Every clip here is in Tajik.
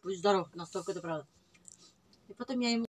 Будь здоров, настолько это правда. И потом я ему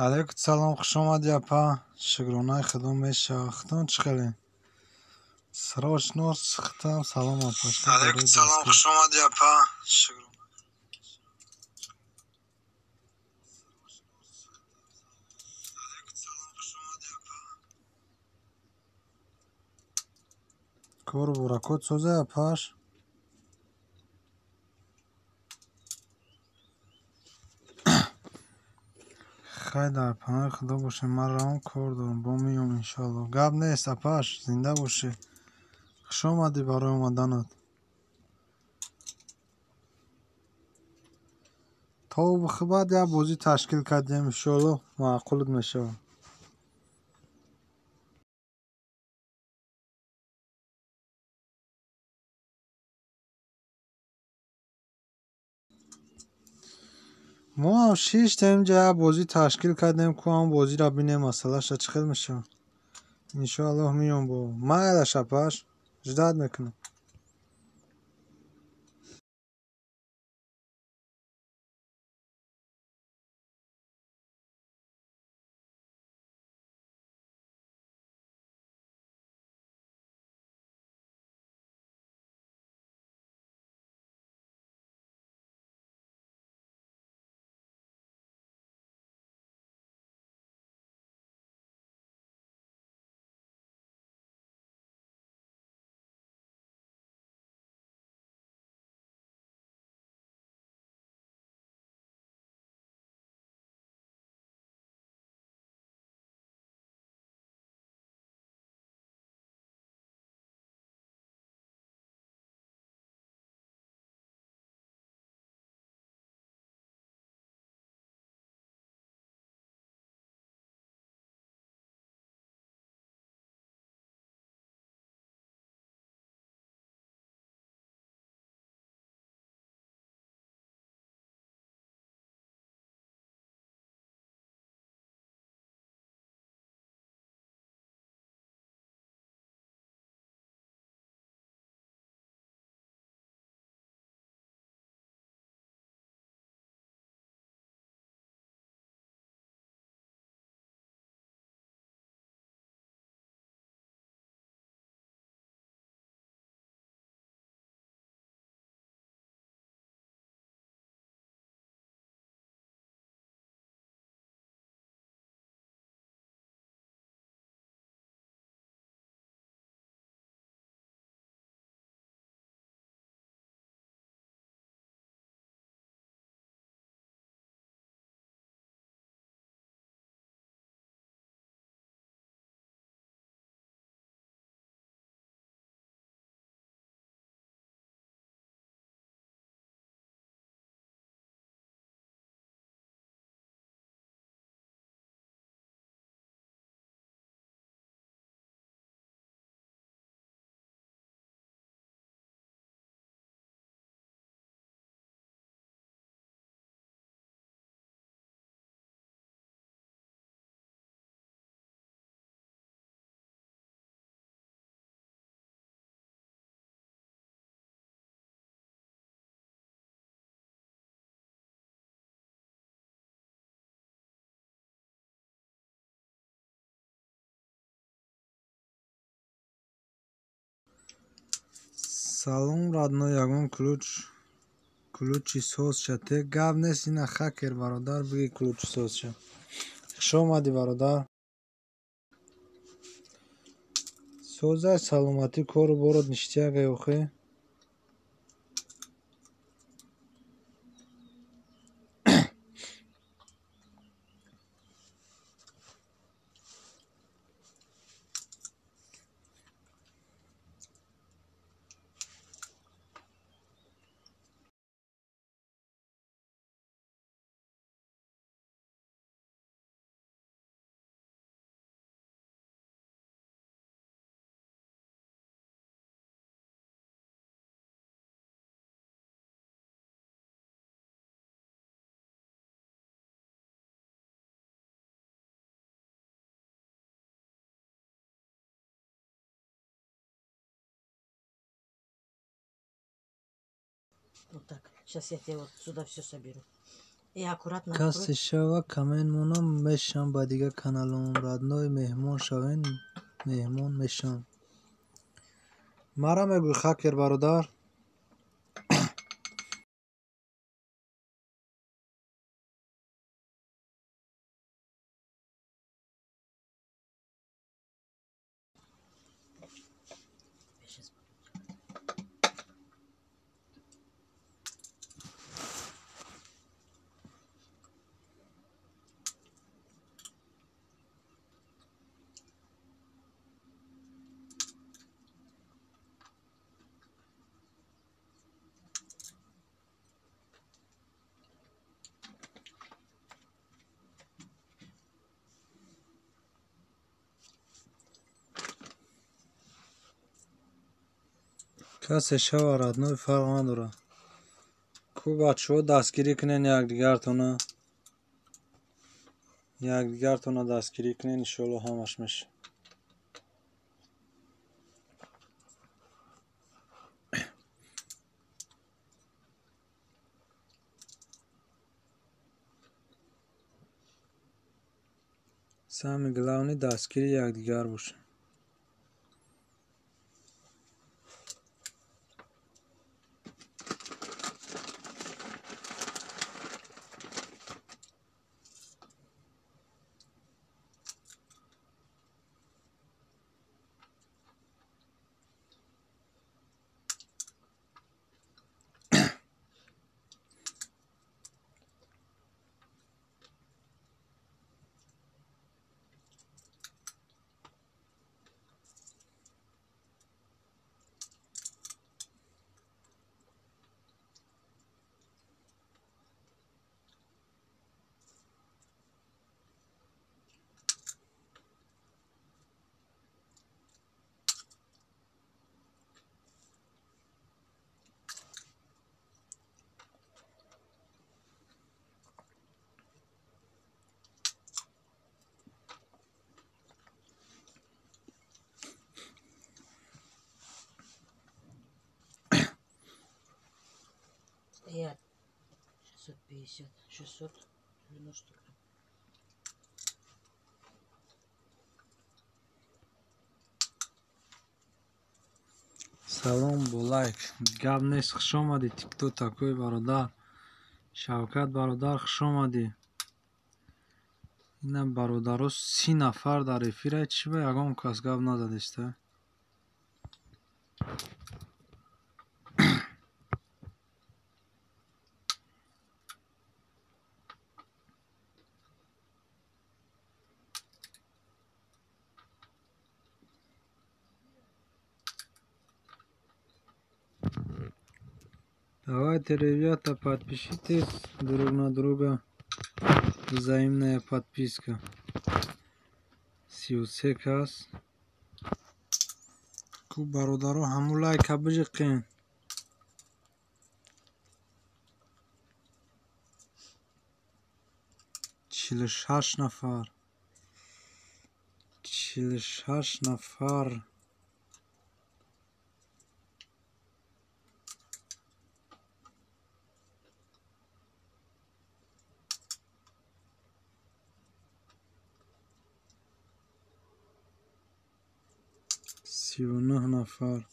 Алайкум салом, хуш омадӣ, апа. Шукронаи Худо, мешавад. Худон чӣ хеле? Срочно сихтам. Салом, апашка. Алайкум салом, хуш омадӣ, апа. Кору буракот соза, апаш. Хай, дар паноҳи Худо бошед, ман равон кор дорам, бо меём, иншоалло. Гап нест, апаш, зинда бошӣ. Хуш омадӣ барои омаданат. То баъд як бозӣ ташкил кардем, иншоалло, маъқулат мешавад. Мо ҳам шиштем, инҷа як бозӣ ташкил кардем, ку ҳам бозиро бинем, масъалаша чӣ хел мешавад. Иншоаллоҳ, меём бо. Майлаш, апаш, ждать мекунам. Салом, родной, ягон ключ, ключи соз ша те. Гап нест, ина хакер, бародар, биги, ключи соз ша. Хуш омадӣ, бародар. Созай, саломатӣ, кору борот ништяк, охи. Вот так. Сейчас я тебе вот сюда все соберу. Аккуратно. Касе шава коммент монам мешам ба дигар каналом. Родной меҳмон шавен, меҳмон мешам. Мара мегӯй хакер бародар. Касе шава родной фарқ надорад. Ку бачаҳо дастгирӣ кунен якдигартона. Якдигартона дастгирӣ кунен, иншоалло ҳамаш мешавад. Самое главное дастгири якдигар бошад. Стоять. 650, 690 грамм. Салом бо лайк. Гап нест, хуш омадӣ. Ты кто такой, бародар? Шавкат бародар, хуш омадӣ. Ина бародаро 30 нафар дар эфира, чӣ ба ягон кас гап назадиста? Давайте, ребята, подпишитесь друг на друга. Взаимная подписка. 33 кас. Ку бародаро ҳаму лайка биҷиқен. 46 нафар. 46 нафар. 39 нафар.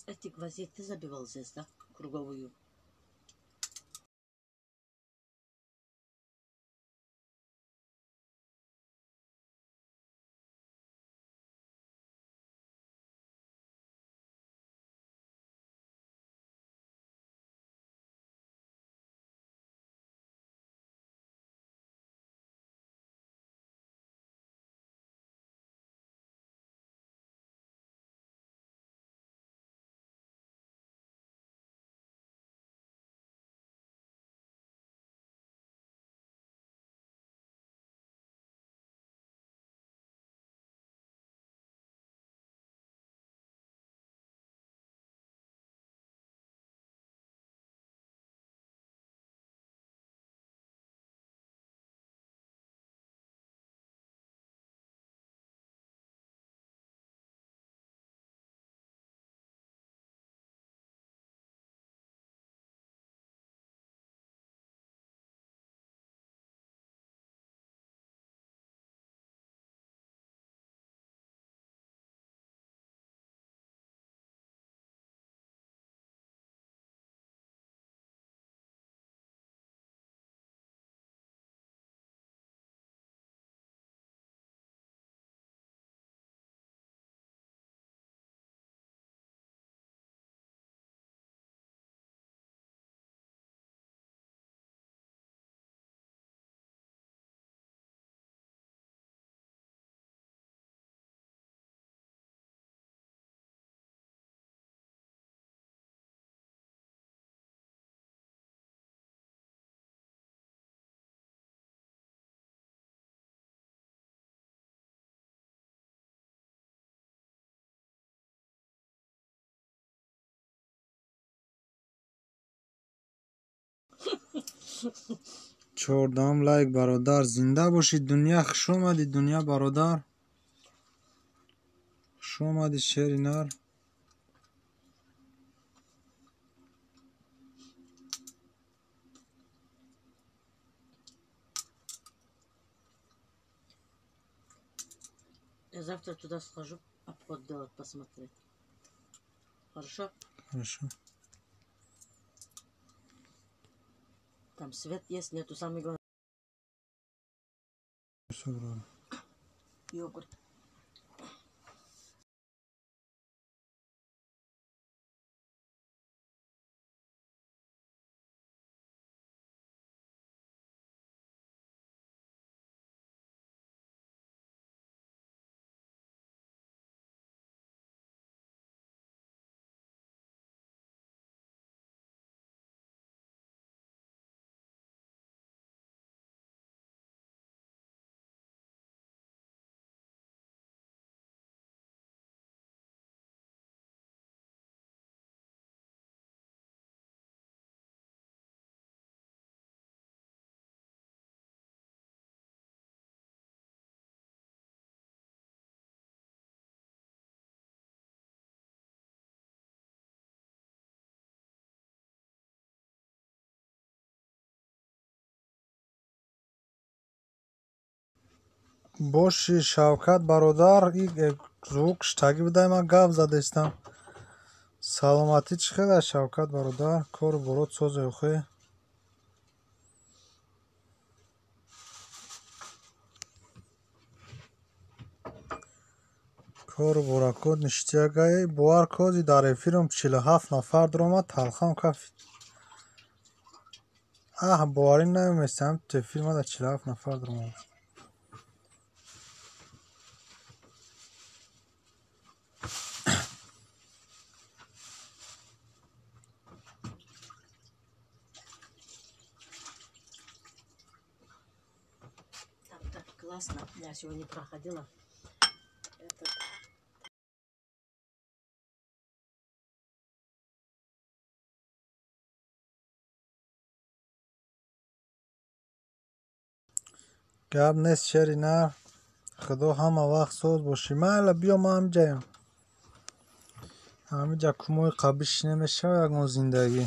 Эти гвозди ты забивал здесь, да? Круговую. Чордаҳум лайк, бародар. Зинда бошӣ, Дунё. Хуш омадӣ, Дунё, бародар. Хуш омадӣ, шери нар. Я завтра туда схожу, обход делать, посмотреть. Хорошо? Хорошо. Там свет есть, нету, самое главное. Всё, брат. Йогурт. Боши, Шавкат бародар, и звук штаги будай, ман гап задестам. Саломатӣ чӣ хел аст, Шавкат бародар? Кору борот созе охе? Кору боракот ништиягай. Бовар кози дар эфирам 47 нафар дуромад, талхам кафид. Аҳ, боварӣ намеместам, эфир мада 47 нафар дуромад. Классно, я сегодня проходила. Этот... Гап нест, шери нар. Худо ҳама вақт соз бошӣ. Майла, биё, ман ҳамиҷаем. Ҳамиҷа кумои қабиш намешава ягон зиндагӣ.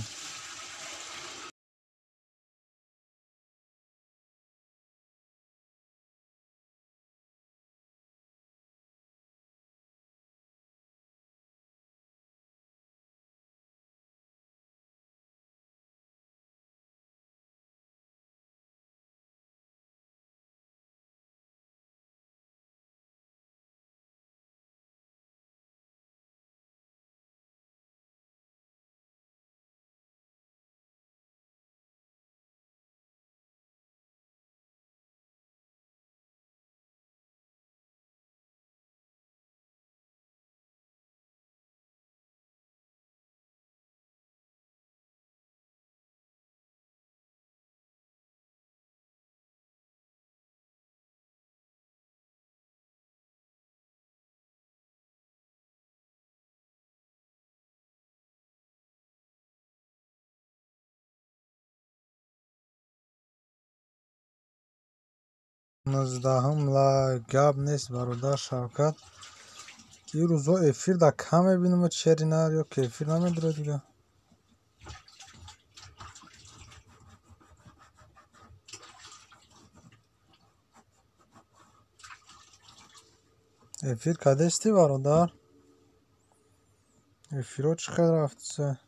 19-ум лайк. Гап нест, бародар Шавкат. Ин рӯзҳо эфир да кам мебинам, шери нар ё ки эфир намедурад дига. Эфир кадести, бародар? Эфиро чӣ хел рафтиса?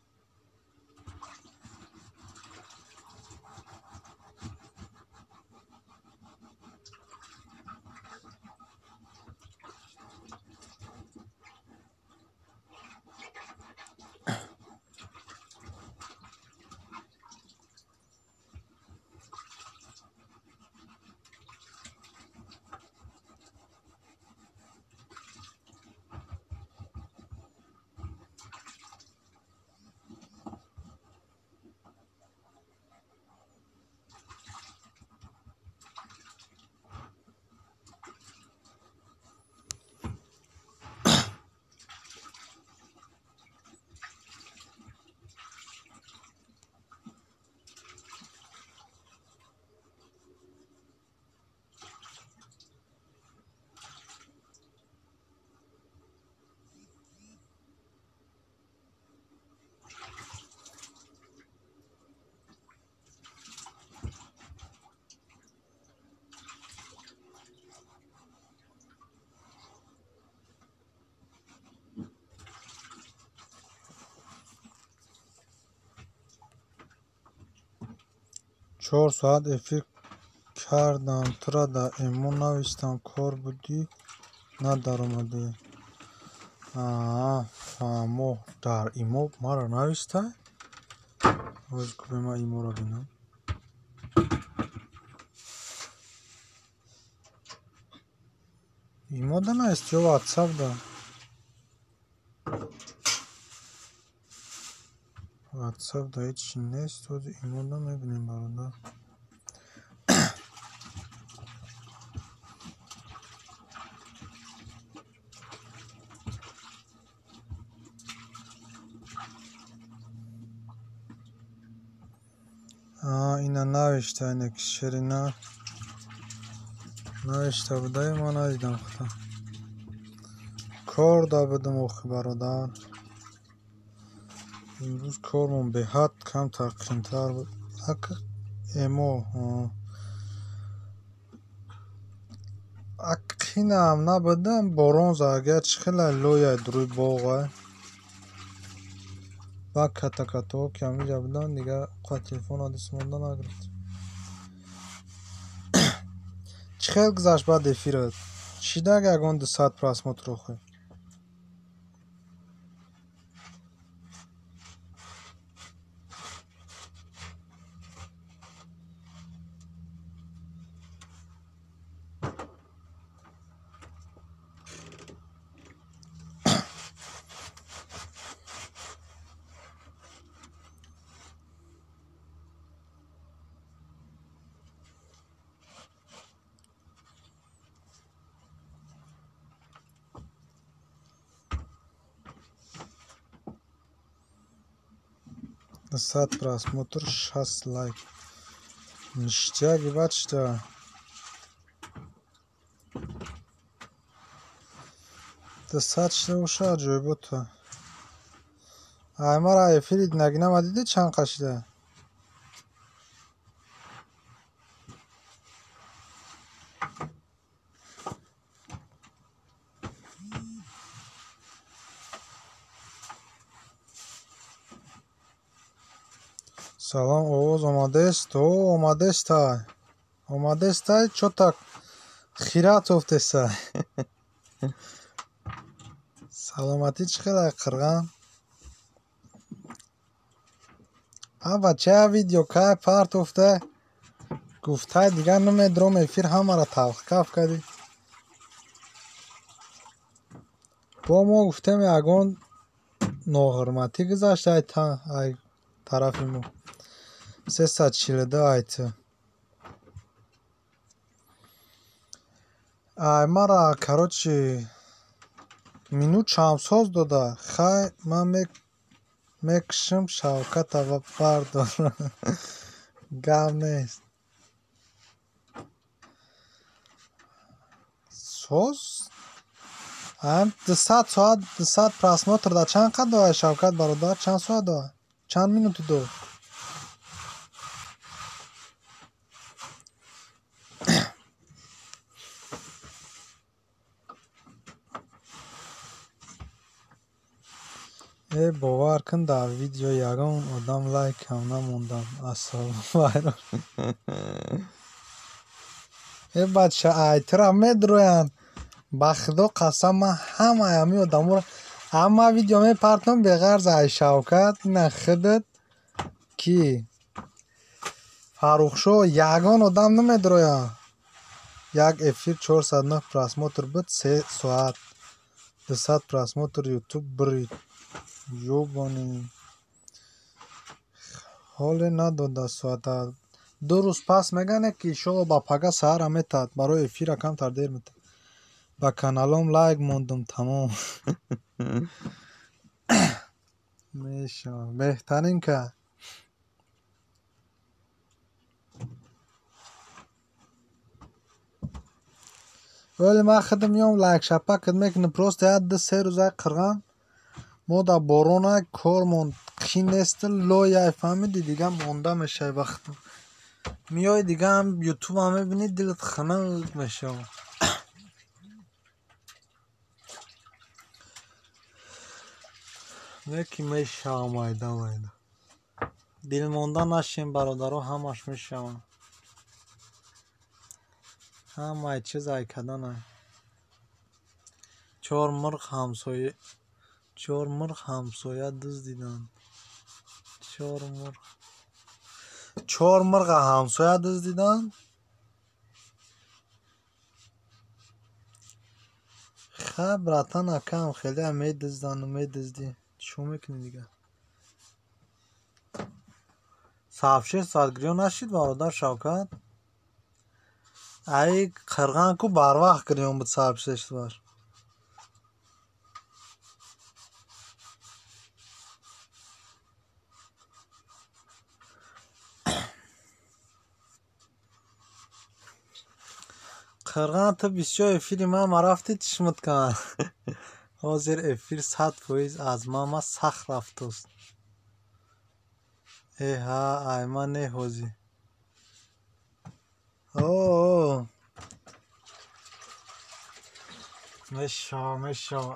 4 соат эфир кардам, тура дар эмо навиштам, кор будӣ, надаромадӣ. Фаҳмо, дар имо маро навистай? Ҳозир кӯбе ман иморо бинам. Имо да навист ё ватсап да? Ватсап да ҳеҷ чи нест, ҳозир имо да мебинем, бародар. Ина навишта, ина ки шерина навишта будаи, ман надидам худам. Кор да будам охи, бародар. Имрӯз кормон беҳад камтар қинтар буд. Ак эмо ак қинаам набудам, борон зад, агар чӣ хела лояй дуруи боғай. Баъд ката-катаҳо ки ҳаминҷа буданд, дигар қувват телефонро даст монда нагирифтем. Чӣ хел гузашт баъд эфират? Шидаг ягон 200 просмотр охи? 100 просмотр, 6 лайк. Ништяк, бачта. 200 шуда боша, аҷоибота. Ай мара эфири нагинама дидӣ чанд қашида? Салом, овоз омадест? О, омадестай. Омадестай, чо так хират офтесай? Саломатӣ чӣ хел ай, қирған? А бача видео кай партофта? Гуфтай дигар намедуром эфир, ҳамаро талхкаф кардӣ. Бо мо гуфтем ягон ноҳурматӣ гузашт ай тарафи мо. 342 айти. Ай мара, короче, минут чамсоз дода. Хай ман мекушам Шавката ва бардорам. Гап нест. Соз ҳам 200 соат 200 просмотр да чанд қад дорад Шавкат бародар? Чанд соат дорад? Чанд минуту дорад? Э бовар кун дар видео ягон одам лайкам намондам. Ассалому вайрон. Э бача айтра медроянд. Ба худо қасам ман ҳамаи ҳамин одаморо ҳама видео мепартам беғарз ай Шавкат ина худат ки Фаррухшо ягон одам намедрояд. Як эфир 409 просмотр буд 3 соат. 200 просмотр ютуб брид. Ёбани. Ҳоле надода соата. 2 рӯз пас мегане ки иншолло ба пага саҳара метаҳад. Барои эфира камтар дер метаҳад. Ба каналом лайк мондум тамом. Мешавад. Беҳтарин ка. Вале ман худам меом лайк шапакат мекунам. Просто як ду се рӯза қирғам. Мо дар борона кормон қин нест лояй фаҳмиди дига монда мешавӣ вақт. Миёи дига ҳам ютубам мебинӣ дилат хунук мешавад. Не ки мешавам майда майда. Дилмонда нашем бародаро ҳамаш мешаванд. Ҳамаи чиз айкаданай. Чор мурғ ҳамсоя дуздиданд. Чор мурға ҳамсоя дуздиданд. Ха братан акам хеле медузданду медуздӣ. Чӣ мекунӣ дига? 7-6 соат гирён нашид бародар Шавкат? Ай қирған ку барвақт гирён буд 7-6 соат. Қирған ту бисёр эфири мама рафтӣ чишмат кан. Ҳозир эфир 100% аз мама сахт рафтост. Э ҳа ай ман не ҳозир. О мешава мешава.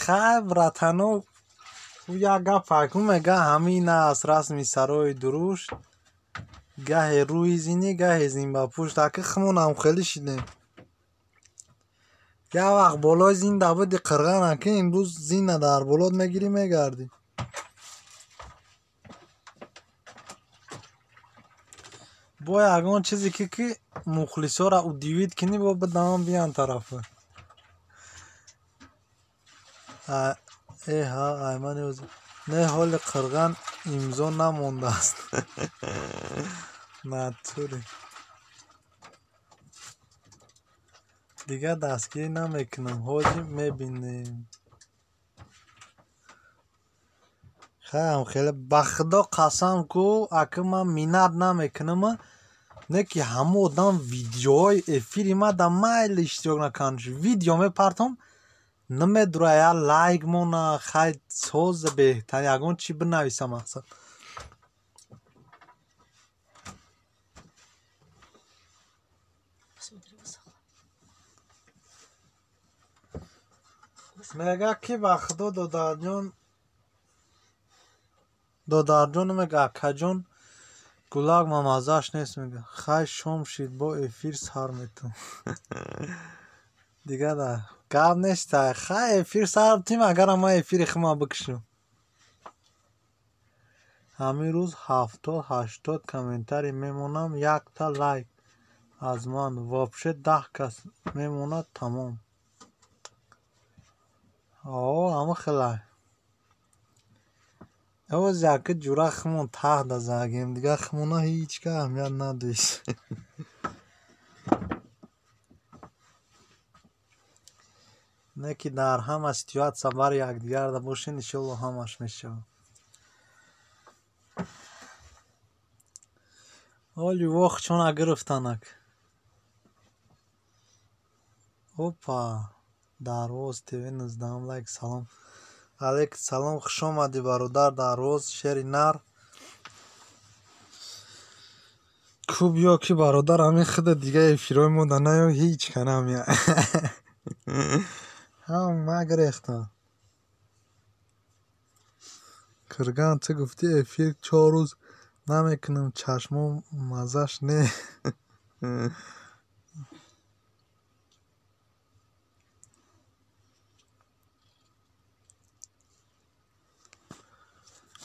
Хай братано ӯ як гап акун мега ҳамин аст расми сарои дурушт. Гаҳе рӯи зинӣ гаҳе зин ба пушт. Аки хумонам хеле шидем. Як вақт болои зинда буди қирған аки имрӯз зина дар болот мегирӣ мегардӣ. Бо ягон чизе ки мухлисоро удивить кунӣ бо бидамон биён тарафа. Э ҳа ай ман не ҳоли қирған имзо намондааст. Натури. Дига дастгирӣ намекунам. Ҳозир мебинем. Хаям хеле ба худо қасам ку аки ман миннат намекунам не ки ҳама одам видеоҳои эфири ма да майли иштирок накунанд. Видео мепартом намедурая лайк мона хай соз беҳтар ягон чи бинависам мақсад. Мега ки ба худо додарҷон додарҷон мега акаҷон гулак мамазаш нест мега. Хай шом шид бо эфир сар метум. Дига да гап нест хай эфир сар тим агар ман эфири хума бикушам. Ҳамин рӯз 70-80 комментарий мемонам якта лайк аз ман вообще 10 кас мемонад тамом. О ҳама хелай. Оз яки ҷура хумон таҳда загем дига хумона ҳеҷ ка аҳамият надоист. Не ки дар ҳама ситуатсия бар якдигарда бошед иншолло ҳамаш мешавад. Оли вох чона гирифтанак. Опа, Дарвоз ТВ 19 лайк. Салом алейк, салом, хуш омадӣ, бародар Дарвоз, шери нар. Ку биё ки бародар, ҳамин худа дига эфирҳои мо да наё, ҳеҷ канам я. Ҳама гирехтам. Кирган, ту гуфтӣ эфир 4 рӯз намекунам, чашмом маззаш не.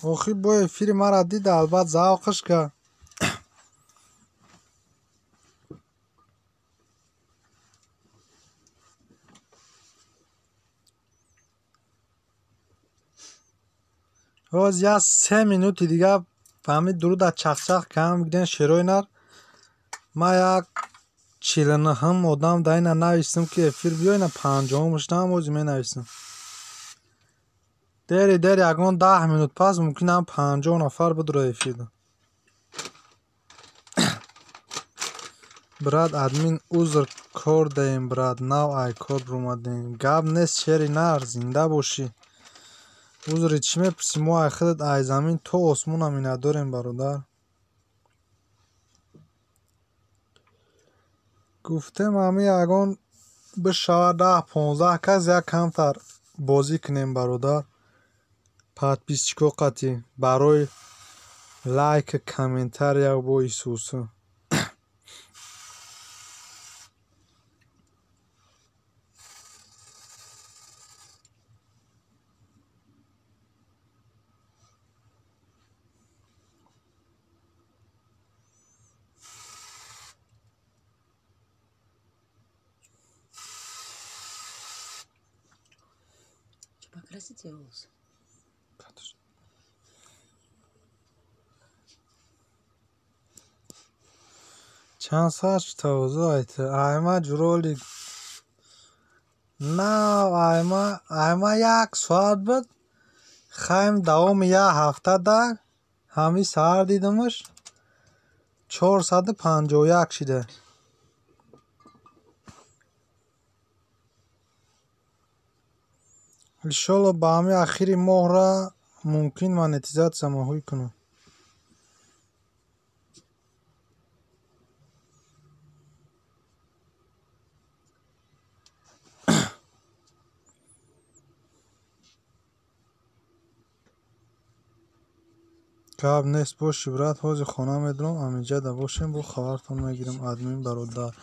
Охи бо эфири мара дида, албат завқш кард. Ҳоз як 3 минути дига фаҳмид, дуруда чахчах кам бигирен, шерои нар. Ман як 49-ҳум одам да ина нависам ки эфир биё, ина 50-умш наам, ҳози менависам. Дери дер ягон 10 минут пас мумкин ҳам 50 нафар бидура эфирда. Брат админ, узр, кор даем, брат, нав ай кор биромадем. Гап нест, шери нар, зинда бошӣ. Узри чӣ мепурсӣ? Мо ай худат ай замин то осмонам миннатдорем, бародар. Гуфтем ҳамин ягон бишавад 10-15 кас, як камтар бозӣ кунем, бародар. Подписчико қатӣ барои лайк, комментария бо Исусу. Покрасить тебе волосы? Чанд соат шуд тавозӯ айта? Айма ҷуроли нав, айма як соат буд. Хайм давоми як ҳафта да ҳамин саҳар дидамаш 451 шида. Иншолло ба ҳамин ахири моҳра мумкин монетизатсия маҳӯй кунам. Гап нест, боши брат, ҳозир хона медурам, амиҷада бошем, бо хабартон мегирам, админ бародар.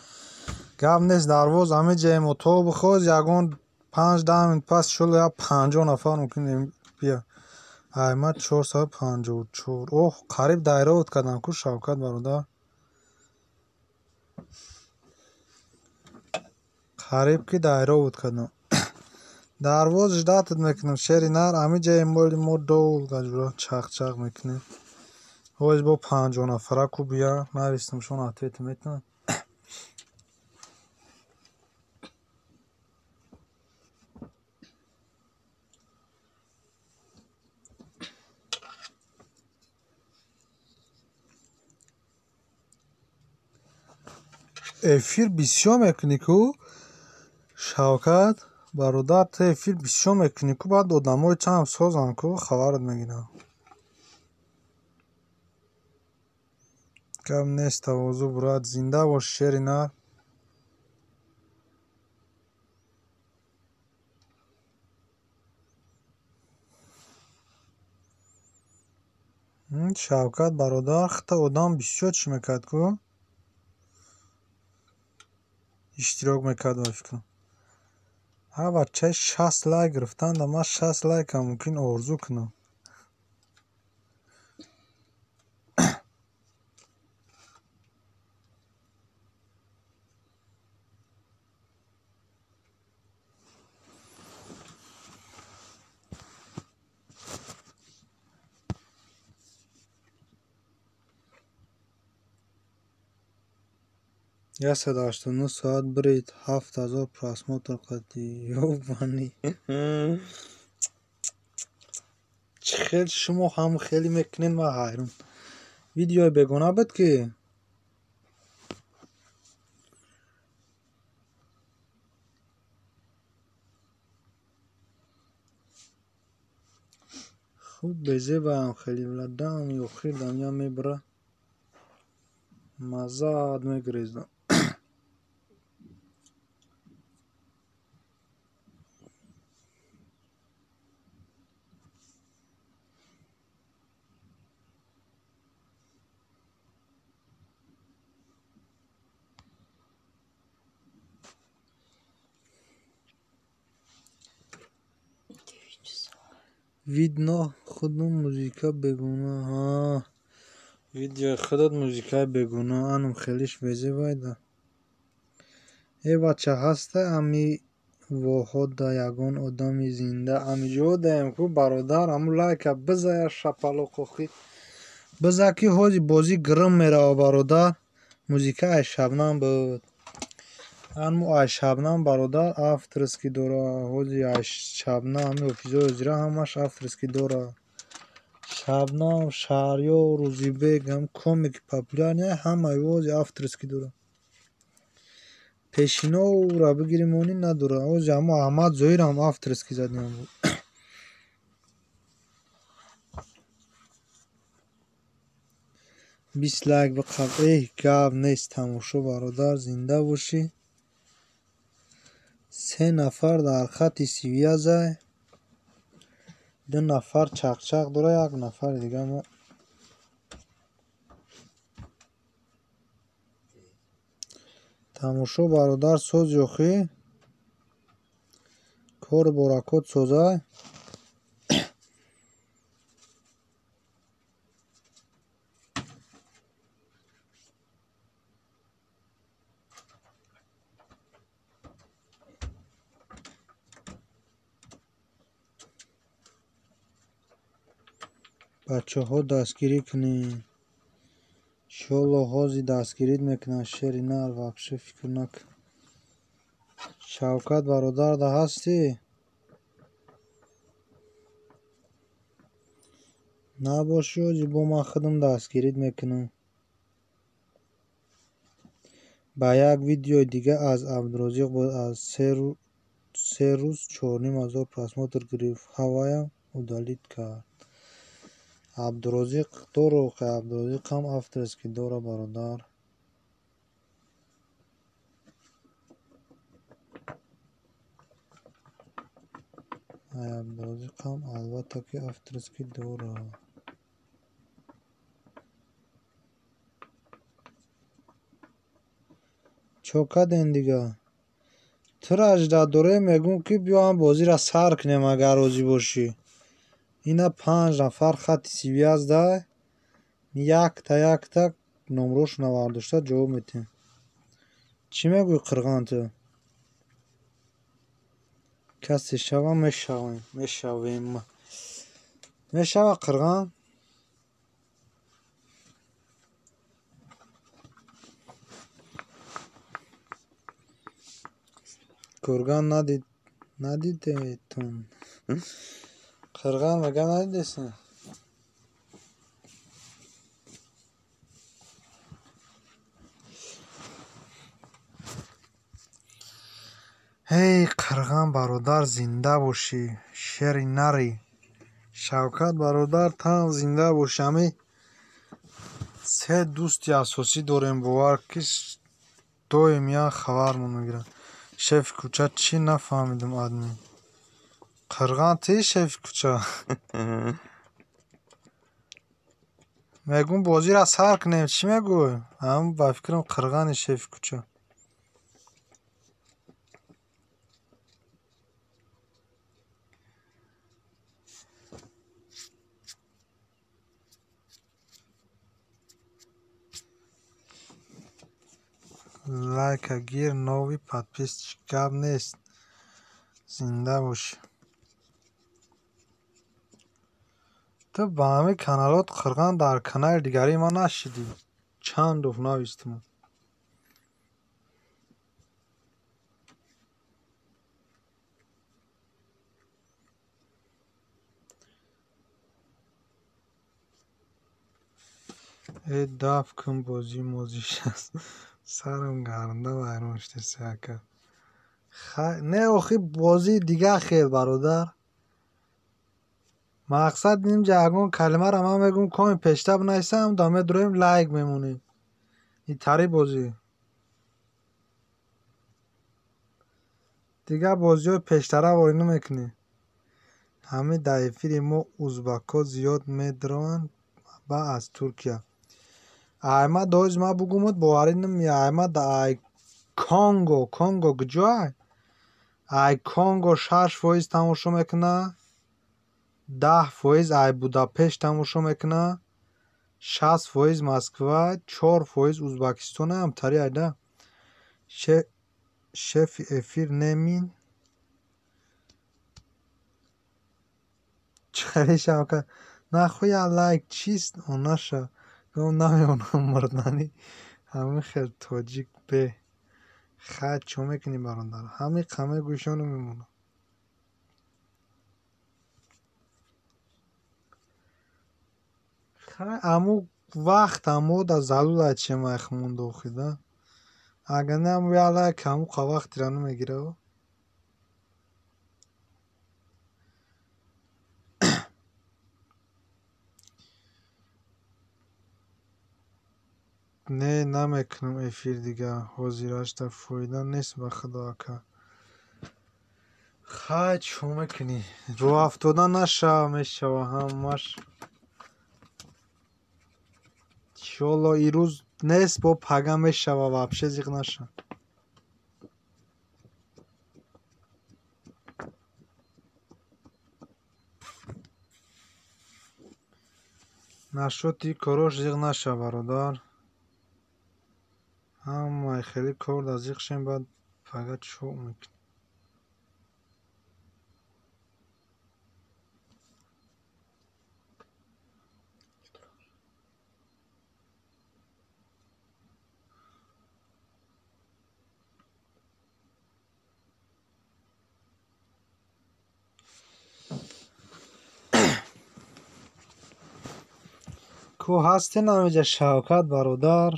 Гап нест, Дарвоз, амиҷаем то бихоз ягон 5-10 минут пас иншолло як 50 нафар мумкин бия. Ай ма 454. Оҳ, қариб дайровот кардам ку, Шавкат бародар. Қариб ки дайровот кардам. Дарвоз ждатат мекунам, шери нар, амиҷаем моли мо долго ҷура чахчах мекунем. Ҳоз бо 50 нафара ку бия, навистам шон ответ метавонад. Эфир бисёр мекунӣ ку, Шавкат бародар, ту эфир бисёр мекунӣ ку, баъд одамои чанд созанд ку, хабарат мегирам. Гап нест, тавозӯ брат, зинда бош, шери нар. Шавкат бародар, хата одам бисёр чӣ мекард ку? Иштирок мекард ба фикрам. Ҳа бачаи 60 лайк гирифтанда, ман 60 лайкам мумкин орзу кунам. 189 соат бирид, 7000 просмотр қадӣ. Ёбани. Чӣ хел шумо ҳам хеле мекунед, ман ҳайрон. Видеои бегона буд ки? Хуб безебаам хеле владам охир дамя мебра. Маззаат мегирезда. Видно худум музика бегуна. Ҳа. Видеои худат музикаи бегуна. Анум хелиш безебайда. Э бача ҳаста ами воҳода ягон одами зинда амиҷо даем ку бародар аму лайка бизая шапалоқохи биза ки ҳози бозӣ гирм мерава бародар. Музика ай Шабнам буд. Анму ай Шабнам бародар авторский дора. Ҳози ай Шабнам ами офизои ҳозира ҳамаш авторский дора. Шабнам, Шаҳрёр, Рӯзибек ҳам комики популярный ҳамаи ҳози авторский дора. Пешиноро бигирим они надора. Ҳози ҳамо Аҳмад Зоирам авторский задем. Бист лайк биқаб. Эҳ гап нест тамошо бародар зинда бошӣ. Се нафар дар хати связай. Ду нафар чақчақ дора, як нафари дига мо тамошо бародар соз ёхӣ. Кор боракот созай. Бачаҳо дастгирӣ кунед. Иншоалло ҳозир дастгирит мекунанд. Шери нар вообще фикр накун. Шавкат бародар да ҳастӣ? Набошӣ ҳозир бо ман худам дастгирит мекунам. Ба як видеои дига аз Абдурозиқ буд аз се рӯз 4500 просмотр гирифт. Ҳаваям удалить кард. Абдурозиқ дору Абдурозиқ ҳам авторский дора бародар. Ай Абдурозиқ ҳам албатта ки авторский дора. Чо кардем дига? Тура ажда дорем мегӯм ки биё ҳам бозиро сар кунем агар розӣ бошӣ. Ина 5 нафар хати связь дай. Якта якта номрошона вардошта ҷавоб метиҳем. Чӣ мегӯӣ қирған ту? Касе шава мешавем, мешавем. Мешава қирған? Курган надид надидетон. Қирған мега надидесен? Эй қирған бародар зинда бошӣ, шери нари. Шавкат бародар там зинда бошӣ. Ами се дӯсти асосӣ дорем бовар ки доим як хабармон мегиранд. Шефи кӯча чӣ нафаҳмидам админ. Қирған ти шефи кӯча? Мегӯм бозиро сар кунем. Чӣ мегӯй? Ҳам ба фикрам қирғани шефи кӯча. Лайка гир новый подписчик гап нест. Зинда бошӣ. Ту ба ҳамин каналот қирған дар канали дигари ман нашидӣ. Чанд дуф навистам. Э даф кун бозӣ мозиш аст. Сарам гармда вайрон шудест ака. Не охи бозии дига хел бародар. Мақсад инҷа ягон калимаро ман мегӯм, коми пешта бинависам, да медуроем лайк мемонем. Итари бозӣ. Дигар бозиҳои пештара ворӣ намекунем. Ҳамин дар эфири мо узбакҳо зиёд медароянд ба аз Туркия. Аймад ҳоз ман бугумуд боварӣ намеяд. Аймад ай Конго, Конго куҷоай? Ай Конго 6% тамошо мекунад, 10% ай Будапешт тамошо мекунад, 60% Москва, 4% Узбекистон ҳамтари айда. Шефи эфир немин. Чӣ Шавкат? Нахуя лайк чист онаша? Гом намеонам мурданӣ. Ҳамин хел тоҷик бе. Хай чо мекунӣ бародар? Ҳамин қаме гӯшону мемонам. Хай аму вақт аммо да залула чемайх монда охида. Агар не аму я лайк аму қа вақтира намегира. Не, намекунам эфир дигар. Ҳозирашда фоида нест ба худо ака. Хай чо мекунӣ? Рӯҳафтода нашава, мешава ҳамаш. Иншоалло ирӯз нест, бо пага мешава, вообще зиқ наша. Нашоти корош зиқ наша, бародар. Ҳамаи хеле кор да зиқ шем, баъд пага чо мекунем? Ку ҳастен ҳамиҷа Шавкат бародар,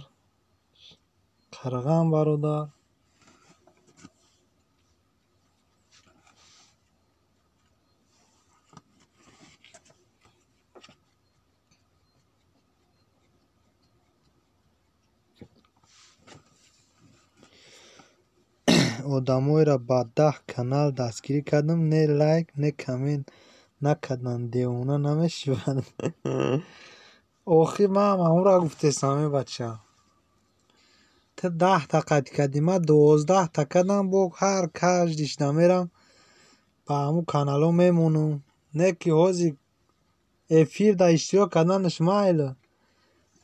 Қарғам бародар. Одамоеро ба 10 канал дастгирӣ кардам, не лайк, не коммент накарданд, девона намешавад. Охир ман ҳамонро гуфтестам, э бача. Ту 10та қайд кардӣ, ман 12та кардам, бо ҳар каждиш намерам ба ҳамун каналҳо мемонам. Не ки ҳозир эфир да иштирок карданаш майла.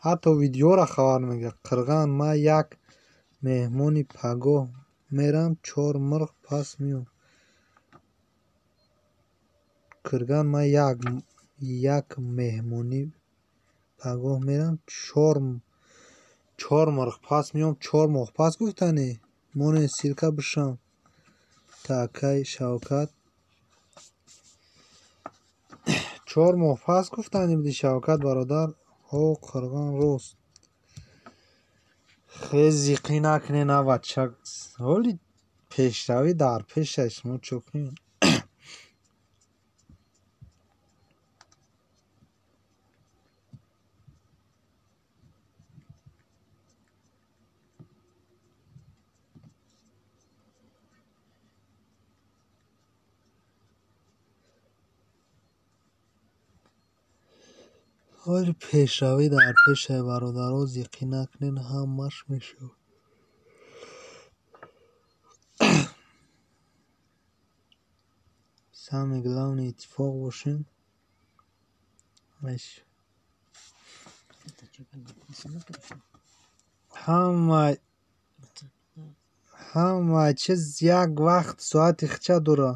Ҳатто видеоро хабар мегирад. Қирған ман як меҳмони пагоҳ мерам, 4 мурғ пас меом. Қирған ман як меҳмонӣ пагоҳ мерам, 4 мурғ пас меом, 4 моҳ пас гуфтанӣ. Монен силка бишам. Та акай Шавкат 4 моҳ пас гуфтанӣ буди Шавкат бародар. Ҳо Қирған рост. Хеле зиқӣ накунед на бача. Ҳоли пешравӣ дар пеш аст, шумо чо кунед? Ҳоли пешравӣ дар пеш аст, бародаро, зиқӣ накунед, ҳамаш мешавад. Самое главное иттифоқ бошем. Это что, написано пришло? Ҳама чиз як вақт соати хича дора.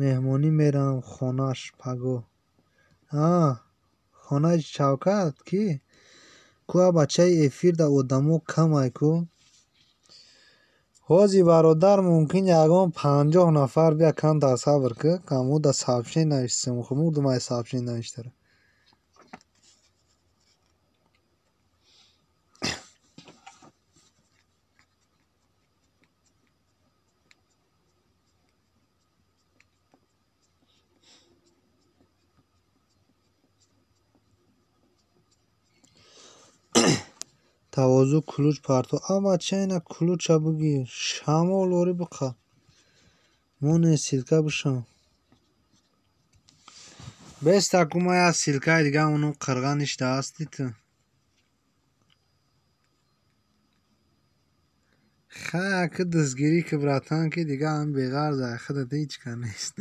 Меҳмонӣ мерам хонаш пагоҳ. Хонаи Шавкат ки? Ку бачаи эфир да одамо камай ку? Ҳозир бародар мумкин ягон 50 нафар бия камтар сабр ку, каму да сообщение нависем, ху мурдум ай сообщение навиштара. Тавозу ключ парто. А бача ина ключа бигир. Шамол ори биқа. Моне ссылка бишам. Беста кума я ссылкаи дига уну қирға ништа ҳасти ту. Хай аки дастгирӣ ки братан ки дига ҳам беғарза худат ҳеҷ ка нест.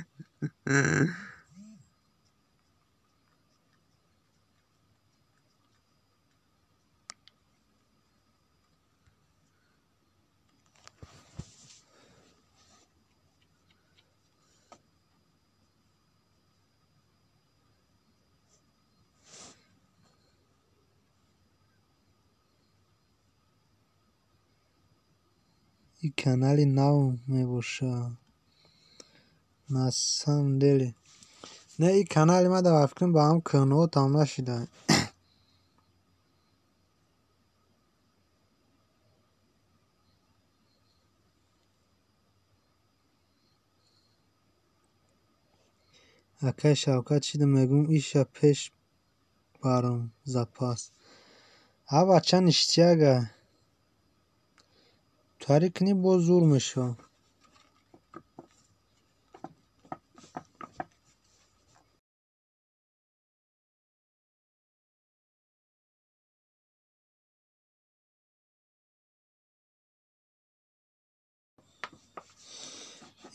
И канали нав мебошад. На самом деле. Не, и канали ма дар фикрам ба ҳам кӯҳнаҳо там нашида. Акай Шавкат чида мегӯм иша пеш барам запас. А бача ништяга. Тари кунӣ боз зур мешавад.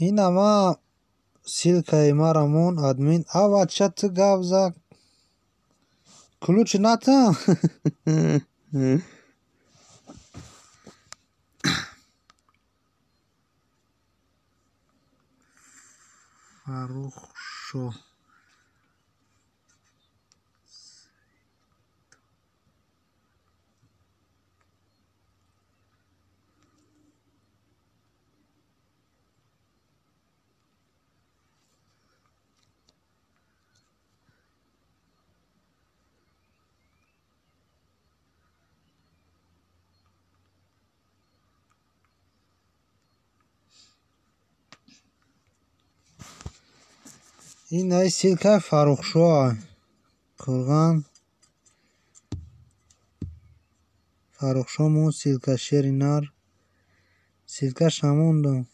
Ина ма ссылкаи мара мон админ. А бача ту гап за. Ключ натам. Фаррухшо. Ин ай ссылкаи Фаррухшоа. Қурған. Фаррухшо мон ссылка шери нар. Ссылкаш намондам.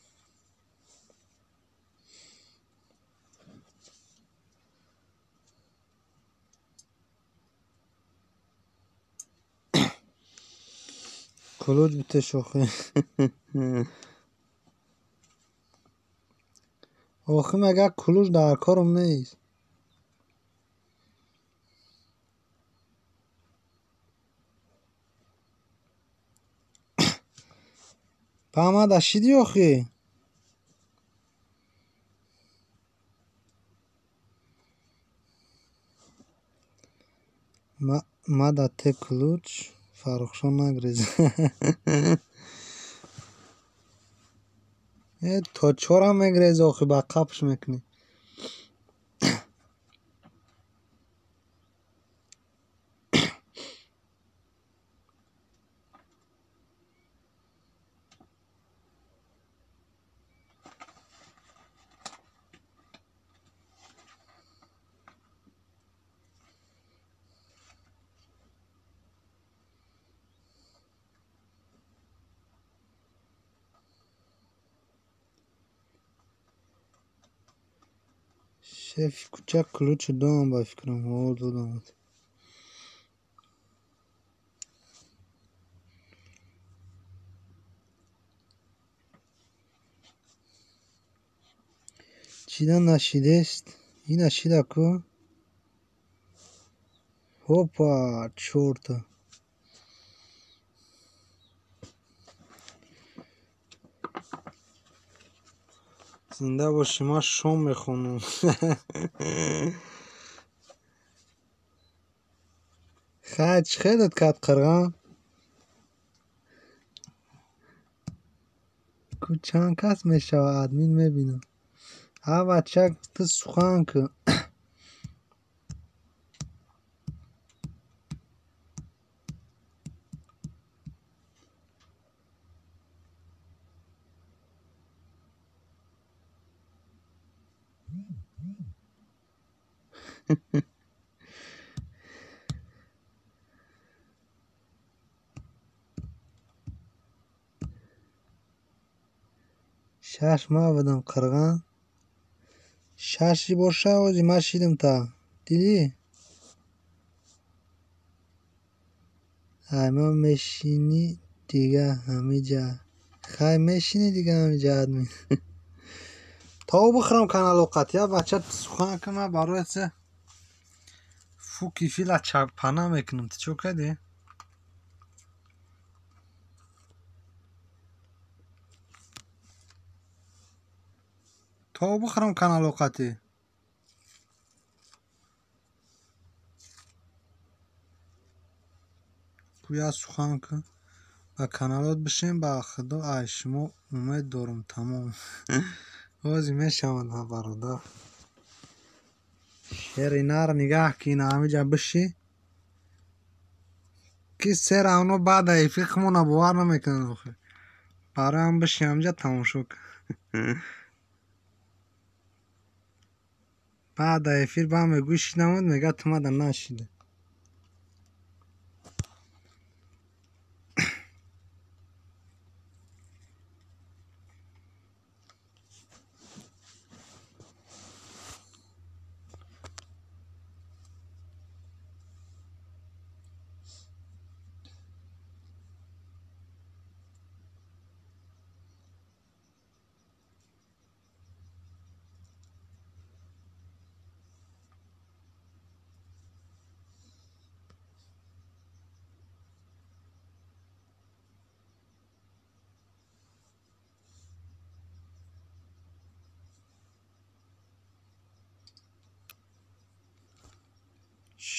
Ключ бите шохи. Охи мега ключ дар корам нест. Памада шиди охи? Мада те ключ Фаррухшо нагрез. Э то чора мегрез охи ба қапш мекунӣ. Шефи кӯчак ключи дом ба фикрам ҳол додам. Чида нашидест? Ина шида ку? Ҳопа, чорта. Зинда бошӣ, ман шом мехонам. Хай, чӣ хелат кард қирған? Ку чанд кас мешавад админ мебинам. А бача ту сухан кун. Шаш ма будам қирған. Шаши боша ози ма шидам та. Дидӣ? Ай ма мешинӣ дига ҳамиҷа. Хай мешинӣ дига ҳамиҷа админ. То бихӯрам каналоқат. Я бача сухан ки ма барои се фуки фила чапана мекунам. Ту чо кардӣ? То бихӯрам каналоқатӣ. Гӯя сухан ки ба каналот бишем, ба худо ай шумо умед дорам тамом. Ози мешавад ҳа бародар. Шери нар нигаҳ ки ина ҳамиҷа биши. Ки сер авно баъд эфир хумона бовар намекунад охир. Барои ҳам биши ҳамиҷа тамошо кун. Баъд эфир ба мегӯй шидамуд, мега ту мада нашида.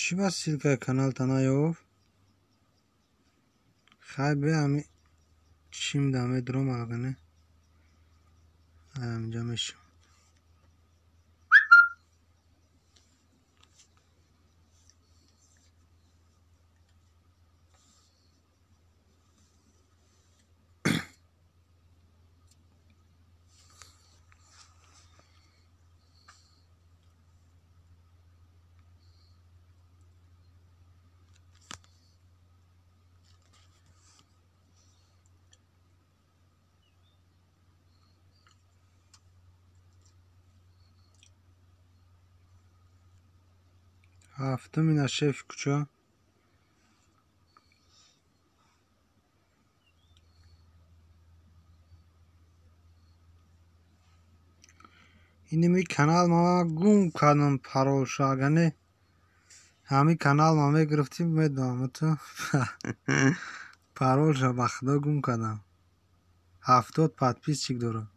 Чӣ ба ссилкаи каналта наёфт? Хай бе ҳами чим да медурам агане. Ҳаминҷа мешавам. Ҳафтум ина шефи кӯча. Иними канал ма гум кардам паролша, агар не ҳамин канал ма мегирифтим, медонам ту паролша ба худо гум кардам. 70 подписчик дорам.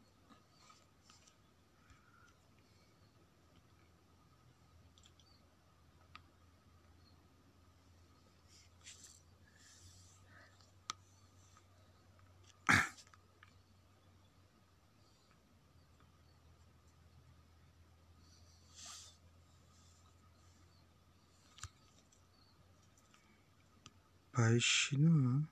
Ба ишидам.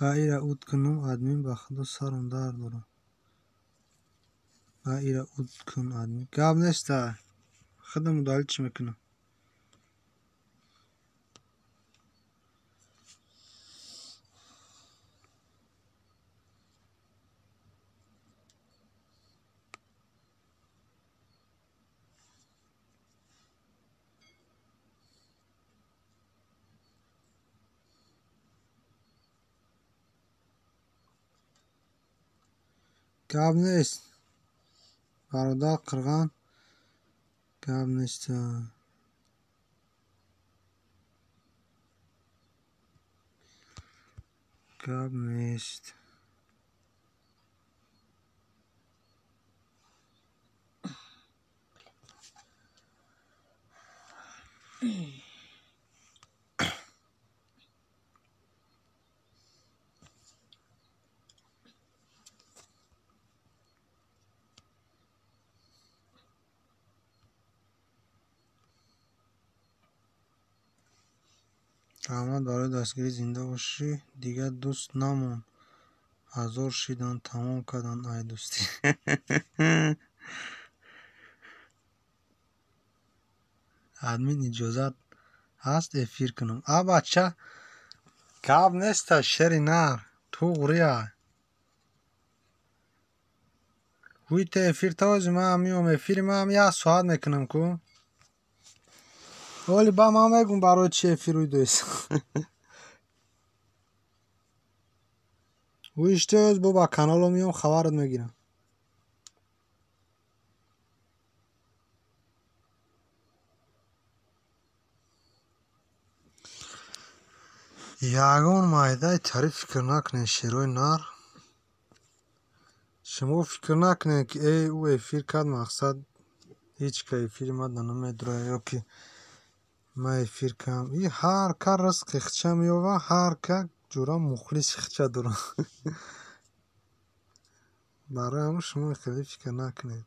Ба ира уд кунам админ, ба худо сарам дард дорам. Ба ира уд кун админ. Гап неста. Худам удалить чӣ мекунам. Гап нест. Бародар қирған гап нест. Гап нест. Раҳмат барои дастгирӣ, зинда бошӣ. Дигар дӯст намон. Ҳазор шидан, тамом кардан ай дӯстӣ. Админ иҷозат ҳаст эфир кунам? А бача, гап неста, шери нар, туғрия. Гӯйте эфир този ман меом, эфири ман як соат мекунам ку. Оли ба ман мегум барои чи эфир уйдоис. Гӯиштеоз бо ба канало меом, хабарат мегирам. Ягон майдаи тари фикр накунед, шерои нар. Шумо фикр накунед, ки эй ӯ эфир кард, мақсад ҳеҷ ка эфири ма да намедурояд ё ки ман эфир кардам. И ҳар ка ризқи хича меёвад, ҳар ка ҷура мухлиси хича дорад. Барои ҳамин шумо хеле фикр накунед.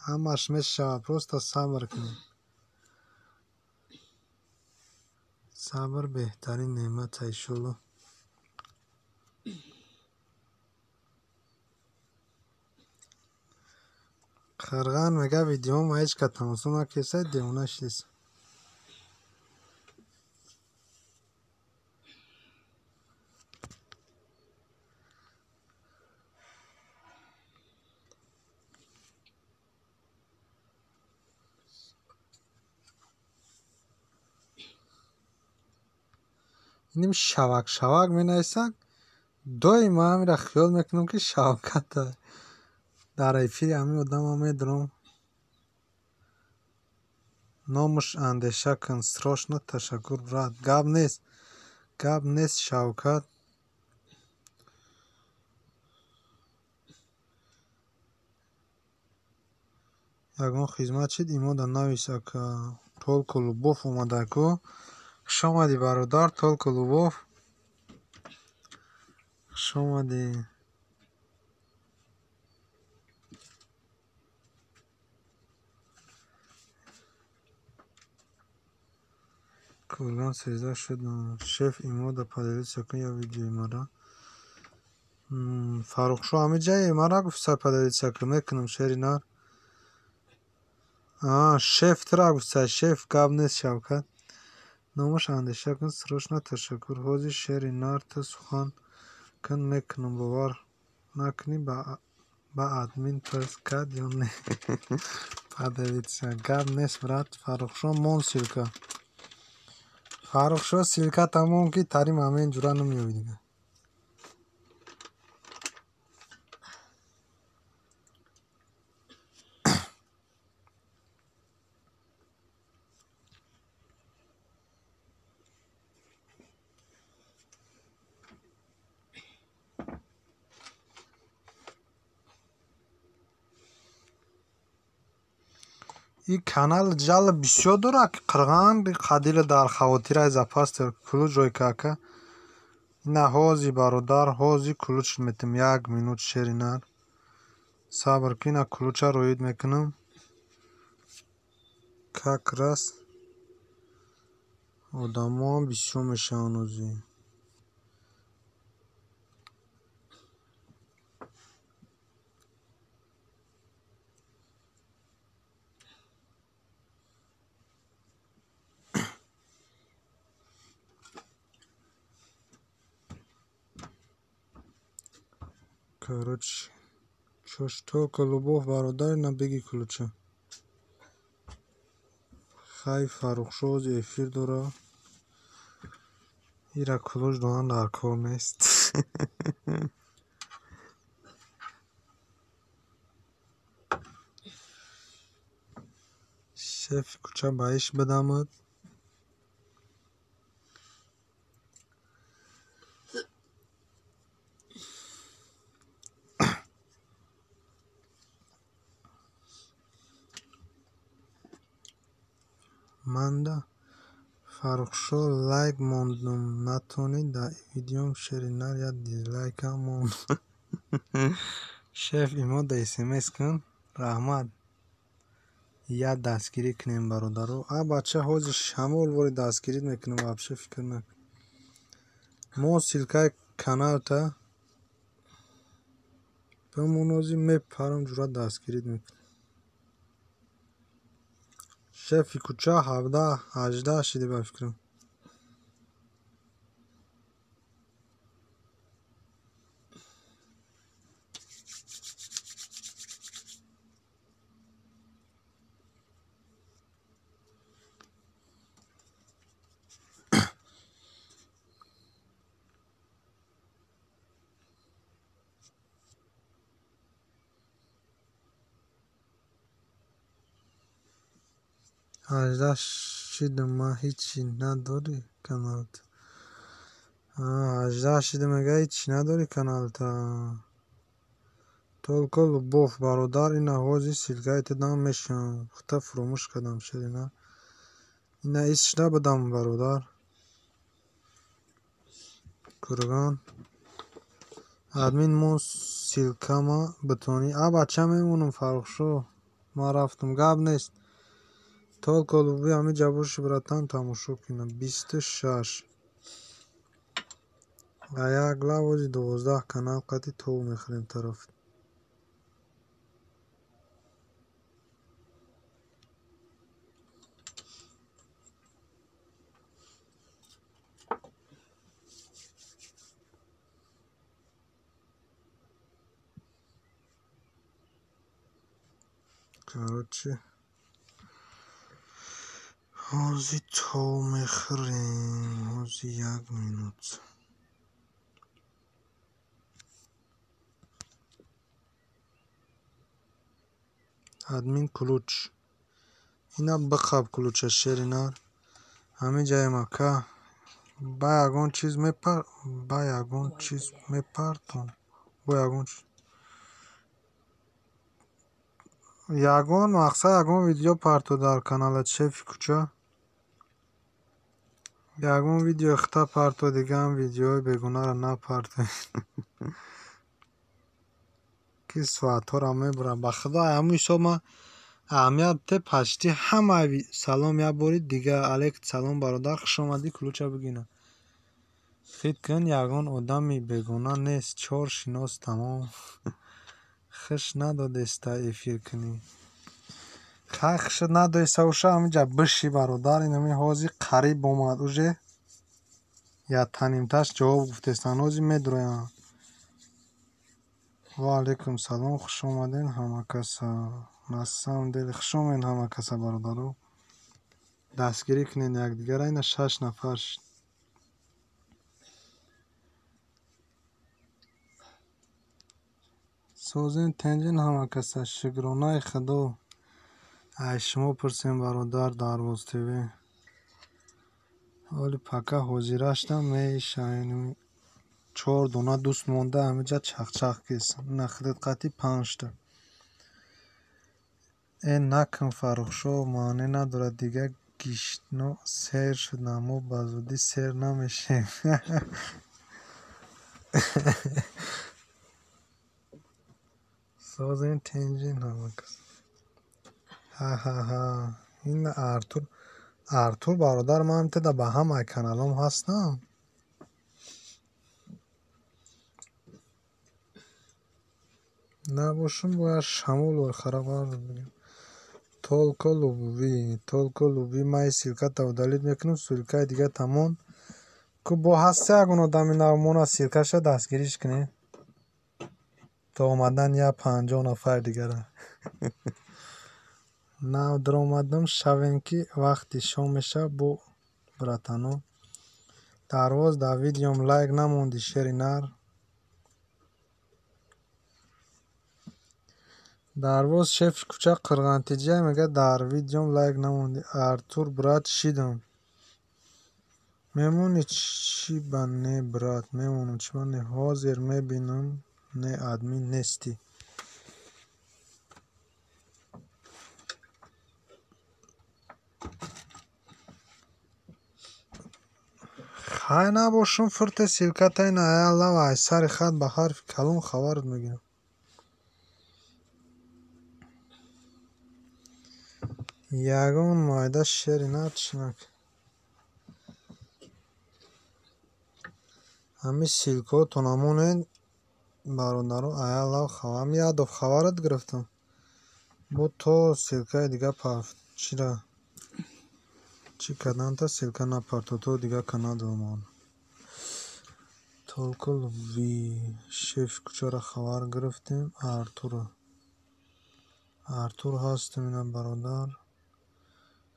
Ҳамаш мешавад, просто сабр кунед. Сабр беҳтарин неъмат, иншолло. Қирған мега видеома ҳеҷ ка тамошо накарда, девона шудист. Иним шавак шавак менависад, доим ман ҳаминро хиёл мекунам, ки Шавкат дар эфири ҳамин одама медурам. Номуш андеша кун, срочно, ташаккур, брат. Гап нест, гап нест, Шавкат. Ягон хизмат шид, имода навис ака. Толку Любов омада ку. Хуш омадӣ, бародар, Толку Любов. Хуш омадӣ. Курган 13 шуд. Шеф имода поделиться кун я видеои мара. Фаррухшо ҳамин ҷае мара гуфта поделиться кун, мекунам, шери нар. А, шеф тура гуфта, шеф, гап нест, Шавкат. Номаш андеша кун, срочно, ташаккур. Ҳозир шери нар ту сухан кун, мекунам, бовар накунӣ, ба админ пурс кард ё не. Поделиться. Гап нест, брат. Фаррухшо мон ссылка. Фаррухшо ссылка тамом ки тари мамен ҷура намеёбӣ дигар. И канал ҷалб бисёр дорад, ки қирған қадила дар хавотираи запас кулуч рӯй кака. Ина ҳози бародар, ҳози кулуч метем, як минут, шери нар. Сабр кун, ина кулуча рӯид мекунам. Как раз одамо бисёр мешаванд ҳозир. Короче, чош только Любов бародар на беги кулуча. Хай Фаррухшо ҳози эфир дора. Ира кулуч додан дар кор нест. Шефи кӯча ба иш бидамад. Манда Фаррухшо лайк мондум, натонӣ дар видеом шери нар як дизлайкам монд. Шеф имода смс кун, раҳмат. Я дастгирӣ кунем, бародаро. А бача, ҳозир шамол вори дастгирӣ мекунем, вообще фикр накун. Мо ссылкаи каналта бимон, ҳозир мепарам, ҷуръат дастгирит мекунем. Шефи кӯча 17, 18 шиди ба фикрам. 18 шидам, ман ҳичи надорӣ каналта. 18 шидам, мега ҳичи надорӣ каналта. Только любовь, бародар, ина ҳозир ссылкаи тудам мешавам. Хута фуромӯш кардам, шерина. Ина ис шуда будам, бародар. Курган. Админ мо ссылкама битонӣ. А бача, мемонам, Фаррухшо. Ман рафтам, гап нест. Только любви ҳамиҷа боши, братан, тамошо кунам. 26. А як лавози 12 канал қати тов мехӯрем тараф. Короче, ҳозир тов мехӯрем. Ҳозир як минут. Админ ключ. Ина биқаб ключа, шери нар. Ҳамиҷаем, ака. Ба ягон чиз мепар, ба ягон чиз мепартон. Бо ягон чиз. Ягон мақсад, ягон видео парто дар каналат, шефи кӯча. Ягон видео хита парто, дигаам видеои бегунаро напарто. Ки соатҳоро мебурам. Ба худо, ҳамун ҳисоб ман аҳамият те почти ҳама. Салом як бори дига. Алейк салом, бародар, хуш омадӣ, ключа бигина. Фикр кун, ягон одами бегуна нест, чор шинос тамом. Хуш надодеста эфир кунӣ. Хай, хушт надоеста уша ҳамиҷа биши, бародар, инами ҳозир қариб омад уже. Я танимташ ҷавоб гуфтестан, ҳозир медроям. Ва алейкум салом, хуш омаден ҳама каса. На самом деле хуш омаден ҳама каса, бародаро. Дастгирӣ кунед якдигара, ина шаш нафар шид. Созен тенҷен ҳама каса, шукронаи худо. Ай шумо пурсем, бародар, Дарвоз ТВ. Ҳоли пака ҳозираштам мешавем. Чор дона дӯст монда ҳамиҷа чахчах кесам. Ина худат қати панҷта. Э накун, Фаррухшо, маъне надорад, дига гишно сер шудам, мо ба зудӣ сер намешем. Созен тенҷен ҳама кас. Ҳа-ҳа-ҳа. Ин Артур, Артур бародар, ман теда ба ҳамаи каналом ҳастам. Набошум бояд шамол хабар бигирам. Только любви, только любви, ман ссылката удалить мекунам, ссылкаи дига тамом. Ку бо ҳаста ягон одами навмона ссылкаша дастгириш кунем. То омадан я 50 нафар дигара. Нав даромадам, шавем ки вақти шом мешавад бо братано. Дарвоз дар видеом лайк намонди, шери нар. Дарвоз шефи кӯча Қирғантиҷия мега дар видеом лайк намонди. Артур брат шидам. Мемонӣ чӣ ба не, брат, мемонам чӣ ба не, ҳозир мебинам, не админ нестӣ. Хай набошум, фурте ссылката ина ая лава ай сари хат ба ҳарфи калон хабарат мегирам. Ягон майда шери начинак. Ҳамин ссилкаҳотон ҳамонед, бародаро, аялав хавам ядов хабарат гирифтам. Бо то ссилкаи дига парфт. Чира? Чӣ карданта ссилка напартов, то дига канал домон. Толко любви. Шеф кучара хабар гирифтем. Артура. Артур ҳастем ина бародар.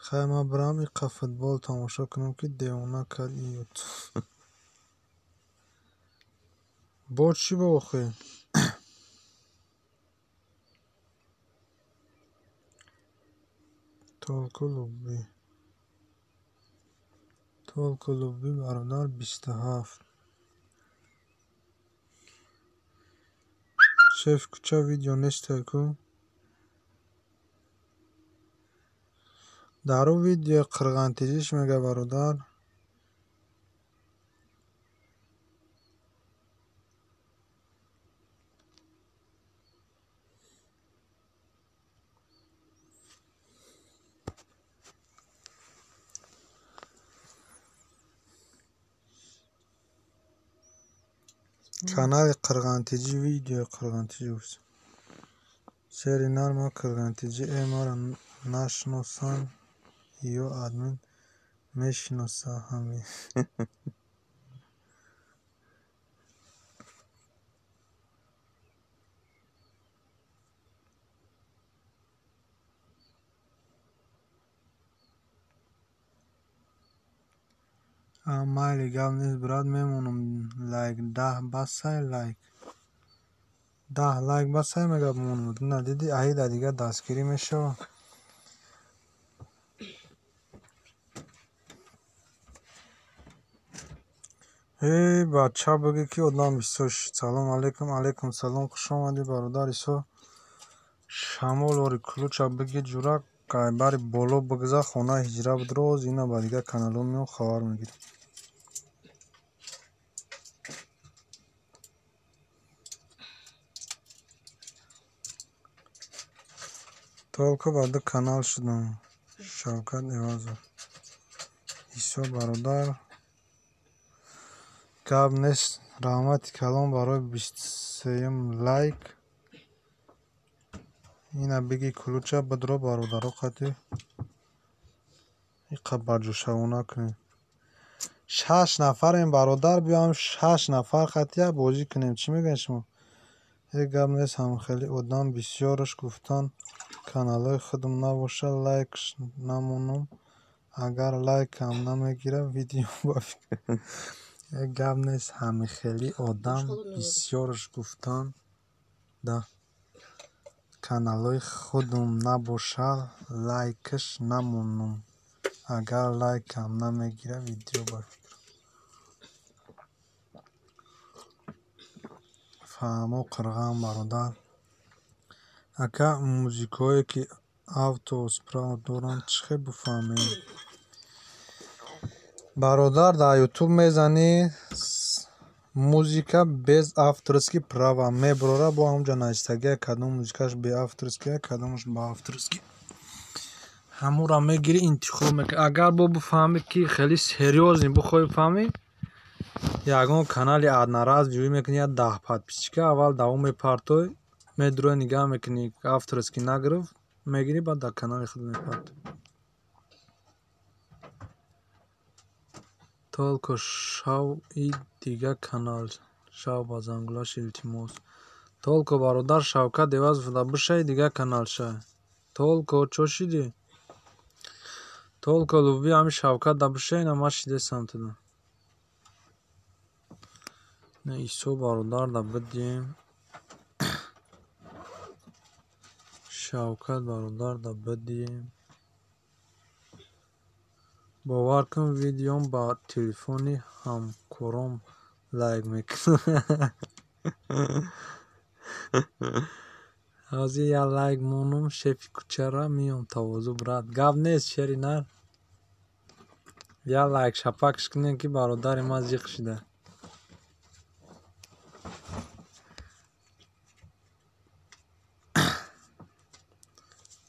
Хай ман бирам иқа футбол тамошо кунам ки девона кард ин ютуб. Бо чӣ бо охи? Толко любви. Толко любви бародар 27. Шеф куча видео нестай ку? Дар ӯ видео қирғантиҷиш мега бародар. Канали қирғантиҷӣ видеои қирғантиҷӣ гуфт. Сери нарма қирғантиҷӣ маро нашиносанд ё админ мешиноса ҳами. Майли гап нест брат, мемонам лайк 10 басай лайк. 10 лайк басай мега монам. На диди аида дига дастгирӣ мешавад. Эй бача бигӯ ки одам бисёр шид. Салом алейкум, алейкум салом, хуш омадӣ бародар Исо. Шамол ори кулуча бигӣ ҷура кайбари боло бигза хонаи ҳиҷра буд роз ина ба дигар каналҳо меом хабар мегирам. Толко ба ду канал шудам. Шавкат Эвазов. Исо бародар. Гап нест, раҳмати калон барои 23-юм лайк. Ина биги кулуча бидро бародаро қати. Иқа барҷӯшавона кунем. 6 нафарем бародар, биём 6 нафар қати як бозӣ кунем. Чӣ мегӯед шумо? Гап нест, ҳамхели одам бисёраш гуфтан каналҳои худам набоша лайкш намонам. Агар лайкам намегирад видео ба фикр. Гап нест, ҳамихели одам бисёраш гуфтан да каналҳои худам набоша лайкш намонам. Агар лайкам намегирад видео ба фикр. Фаҳмо қирғам бародар. Ака музикаҳое ки авторсправо доранд чӣ хел бифаҳмем? Бародар дар ютуб мезанӣ музика без авторский права мебарора, бо ҳамонҷо навистагия кадом музикаш беавторския, кадомаш баавторский. Ҳамонро мегирӣ интихоб мекунӣ. Агар бо бифаҳмӣ ки хеле серьёзный бихоҳӣ бифаҳмӣ, ягон канали однораз ҷӯӣ мекунӣ, як 10 подписчика аввал давом мепартоӣ, медурӣ нигаҳ мекунӣ, авторский нагирифт, мегирӣ баъд дар канали худ мепартоӣ. Толко шав и дига канал шав ба зангулаш илтимос. Толко бародар Шавкат Эвазов да бишай дига канал шай. Толко чо шидӣ? Толко любви ҳами Шавкат да бишай на ма шидесам туда. На Исо бародар да бидием. Шавкат бародар да бидием. Бовар кун видеом ба телефони ҳамкором лайк мекунам. Ҳозир як лайк монум шефи кучара меом тавозӯ брат. Гап нест шери нар. Як лайк шапакш кунем ки бародари ман зиқ шида.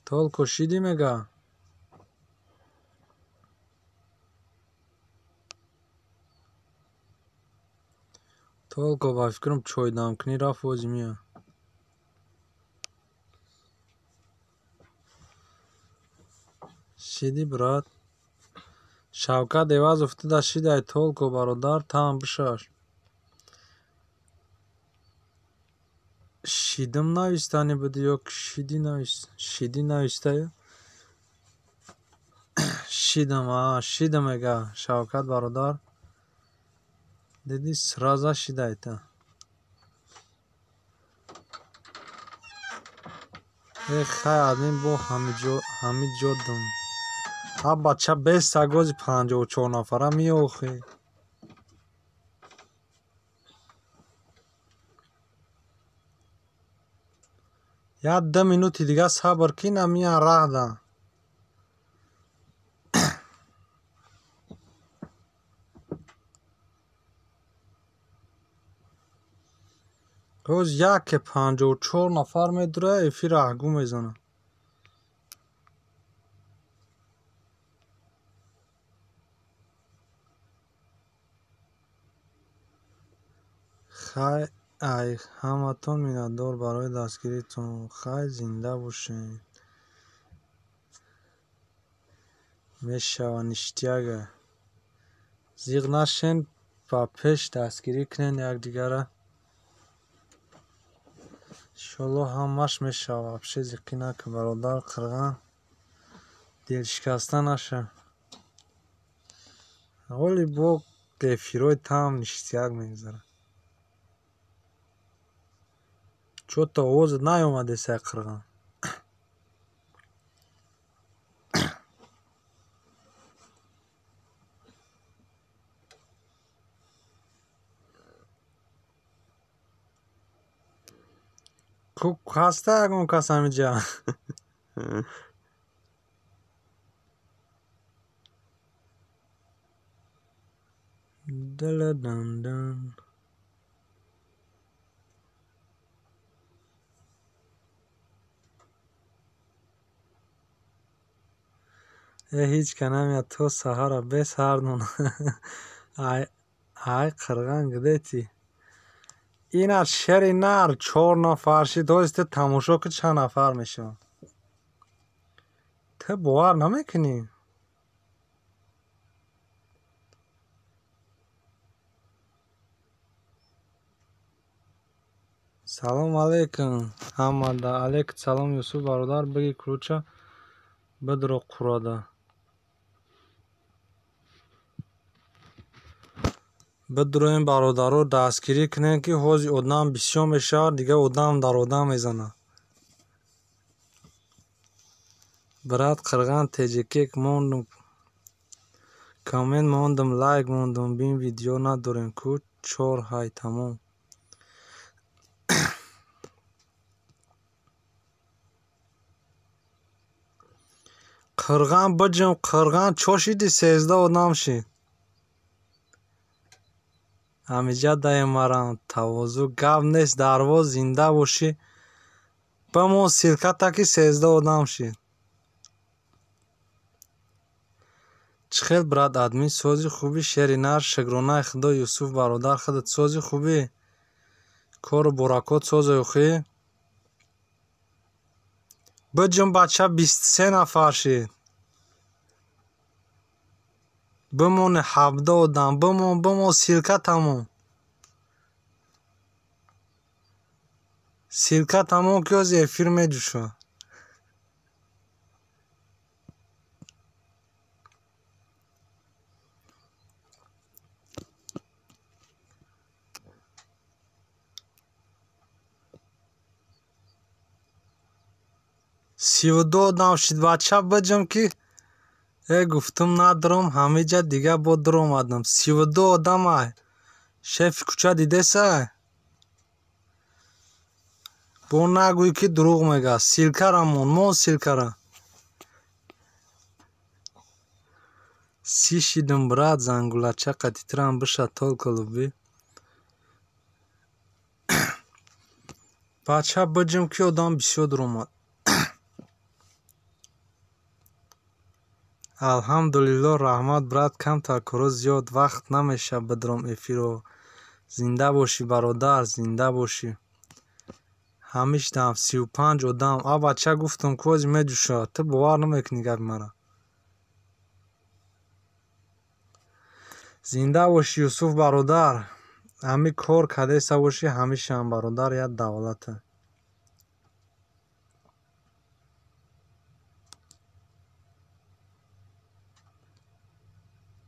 Толко шидӣ мега? Толко ба фикрам чойдамкунӣ рафт, ози меояд. Шиди, брат. Шавкат Эвазов, ту да шидай, Толко бародар, таам бишаш. Шидим навистанӣ буди ё шидӣ навист? Шидӣ навистаю? Шидам, а, шидам мега Шавкат бародар. Диди, сразу шидайта. Э, хай, админ бо ҳамиҷодум. Ҳа, бача, беста гози 54 нафара меохӣ. Як ду минути дига сабр кин, миян раҳ да. Боз яке 54 нафар медура, эфир аҳгу мезанад. Хай, ай ҳаматон миннатдор барои дастгиритон. Хай, зинда бошед. Мешава ништяга. Зиғ нашен, ба пеш дастгирӣ кунен якдигара. Иншоллоҳ ҳамаш мешава. Вообще зиқӣ накун, бародар Қирған. Дилшикаста наша. Ҳоли бо эфирҳои таам ништяк мегузарад. Чё-то овозат наёмадесай, Қирған. Ҳаста ягон кас ҳамиҷа? Даладандан. Э, ҳеҷ ка намеяд то саҳара бес ҳардон. Ай, ай, Қирған, где ты? Ина шери нар чор нафар шид, ҳози ту тамошо ки чанд нафар мешавад. Ту бовар намекунӣ? Салом алейкум ҳамада. Алейкум салом, Юсуф бародар, биги кулуча бидро қурада. Бидроем, бародаро, дастгирӣ кунем, ки ҳози одам бисёр мешавад, дигар одам дар одам мезанад. Брат Қирған, теҷекек мондум, коммент мондум, лайк мондум, бин видео надорем ку, чор ҳай тамом. Қирған, биҷим, Қирған, чо шиди, 13 одам шид. Ҳамиҷа даемарам, тавозӯ гап нест, дарвоз зинда бошӣ. Бимон ссылката, ки 13 одам шид. Чӣ хел, брат, админ, сози хубӣ, шери нар, шукронаи худо, Юсуф бародар, худат сози хубӣ? Кору буракот соза охӣ? Биҷум, бача, 23 нафар шид. Бимони 17 одам, бимон, бимон, ссылка тамом. Ссылка тамом, ки ҳози эфир меҷӯшад. 32 одам шид, бача, биҷум, ки э гуфтум надорам ҳамиҷа, дига бо дуромадам. 32 одам ай. Шефи кӯча дидесай? Бо нагӯй, ки дурӯғ мегӯяд. Ссылкара мон, мон ссылкара. 30 шидум, брат, зангулача қатитирам биша, толко любви. Бача, биҷум, ки одам бисёр дуромад. Алҳамдулилло, раҳмат, брат, камтар коро зиёд, вақт намешавад бидром эфирро. Зинда бошӣ, бародар, зинда бошӣ. Ҳамиштам 35 одам. А бача гуфтам кози меҷӯша. Ту бовар намекунӣ гапи мара. Зинда бошӣ, Юсуф бародар. Ҳами кор кардеса бошӣ, ҳамишам бародар як давлата.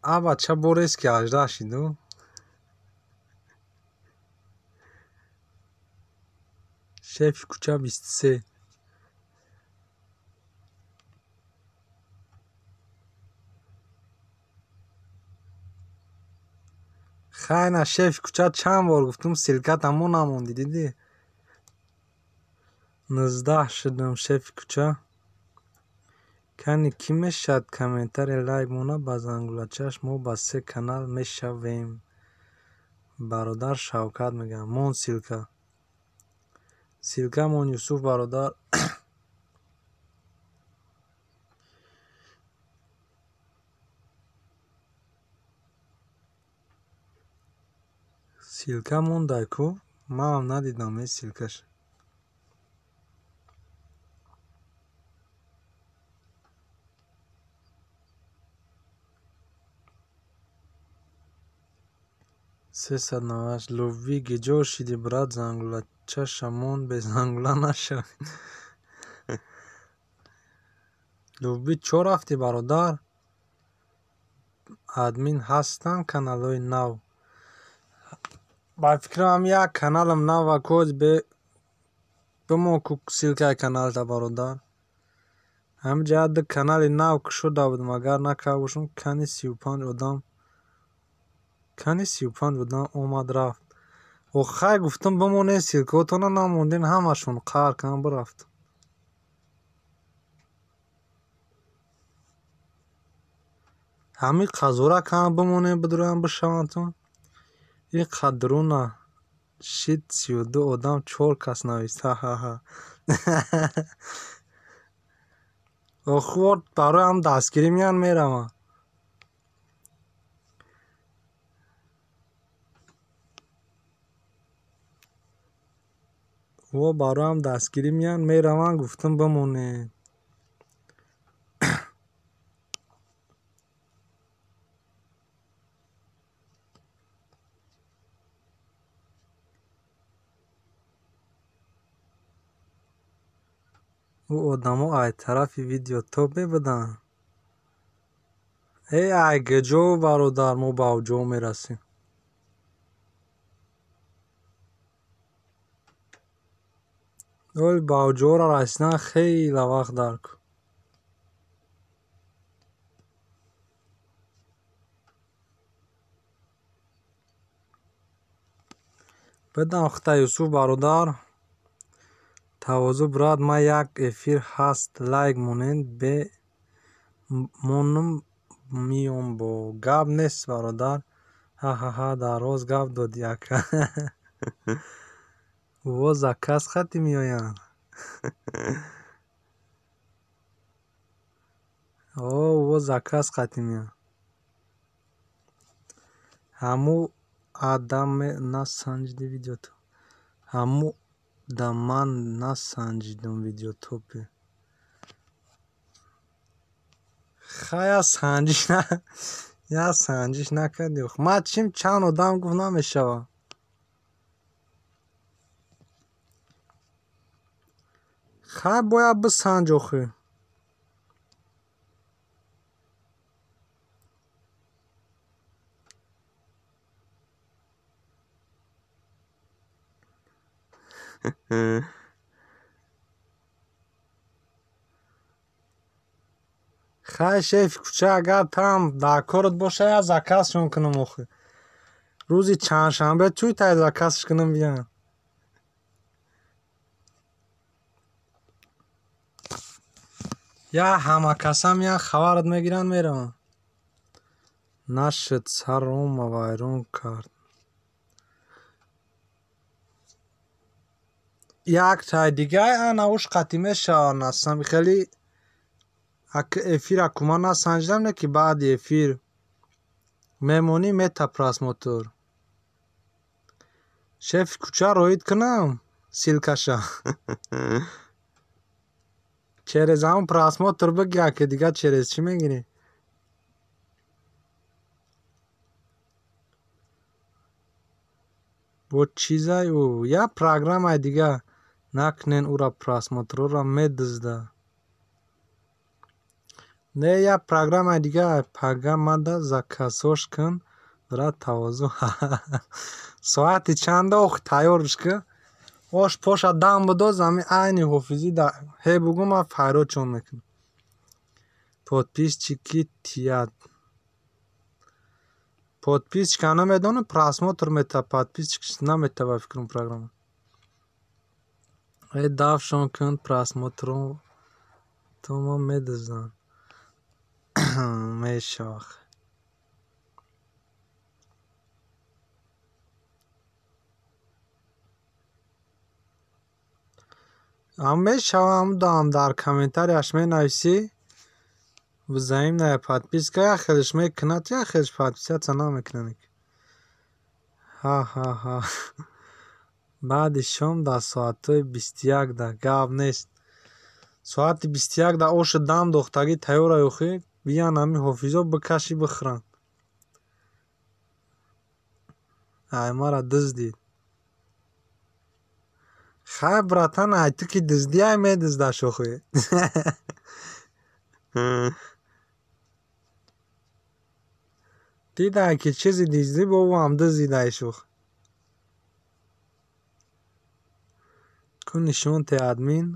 А бача борест ки 18 шиду. Шефи кӯча 23. Хайна шефи кӯча чанд бор гуфтум ссылката мо намондӣ, дидӣ? 19 шудам шефи кӯча. Кани кӣ мешавад комментария лайк мона ба зангулачаш мо ба се канал мешавем. Бародар Шавкат мегӯям. Мон ссылка. Ссылка мон Юсуф бародар. Ссылка мондай ку? Манам надидам ҳеҷ ссылкаш. Сесад наваш. Луви гиҷо шиди брат зангулачаша мон бе зангула нашавед. Луви чо рафтӣ бародар? Админ ҳастанд каналҳои нав. Ба фикрам як каналам нава коз бе бимон ку ссылкаи каналта бародар. Ҳамин ҷа ду канали нав кушода будам, агар накарда бошам, кани 35 одам. Кани 35 одам омад рафт. Охай гуфтам бимонед ссылкаотона намондем, ҳамашон қаҳр кан бирафт. Ҳамин қазора кан бимонед бидурам бишавандтон. Ин қадруна шид 32 одам 4 кас навист. Ха-ха-ха. Охвор барои ҳам дастгирӣ меян мераванд. Во барои ҳам дастгирӣ меян мераванд, гуфтам бимонед. Ӯ одамо ай тарафи видео то мебуданд. Э ай гиҷо бародар мо ба ҷо мерасем. Оли ба ҷора расидан хеле вақт дарку. Бидам хита Юсуф бародар. Тавозӯ брат, ман як эфир ҳаст лайк монед бе монум миём бо. Гап нест бародар. Ҳа-ҳа-ҳа дароз гап додӣ ака. Во заказ хати меоянд. О, во заказ хати меоянд. Ҳаму адаме насанҷиди видеото. Ҳаму да ман насанҷидам видеотопе. Хая санҷиш на, я санҷиш накардӣ. Ман чим чанд одам гуфт намешава. Хай бояд бисанҷ охир. Хай шефи кӯча, агар там дар корат боша, я заказшон кунам охир. Рӯзи чандшанбе чӯй тай заказш кунам биям. Я ҳамакасам я хабарат мегиранд мераванд. Нашуд сарома вайрон кард. Як тай дигай ана уш қатӣ мешавад насам хеле эфира кума насанҷидам, не ки баъди эфир мемонӣ мета просмотр. Шефи кӯча роид кунам ссылкаша. Через ҳамон просмотр бигир, ки дигар через чӣ мегирӣ? Бо чизай ӯ? Як программаи дига накунен, ӯра просмотрора медизда. Не, як программаи дига пага мада заказош кун, брат тавозӯ. Соати чанда ох тайёрш ки? Ош поша дам бидоз, ами айни ҳофизӣ да ҳе бугӯ ман файрод чон мекунам. Подписчики тият. Подписчика намедонам, просмотр мета, подписчик намета ба фикрам программа. Э давшон кун просмотром тома медизданд. Мешавад. Ам мешавам дам дар комментарияш менависӣ взаимная подписка, як хелеш мекунад, як хелеш подписаться намекунад. Ҳа-ҳа-ҳа. Баъди шом дар соатҳои 21 да гап нест. Соати 21 да ошу дам дохтагӣ тайёра охӣ, биян ҳами ҳофизо бикашӣ бихӯранд. Ай мара дуздид. Хай братан, ай ту ки дуздӣ, ай медуздаш охӣ. Дидай ки чизи диздӣ, бо ӯ ҳам дуздидай шух. Ку нишон те админ.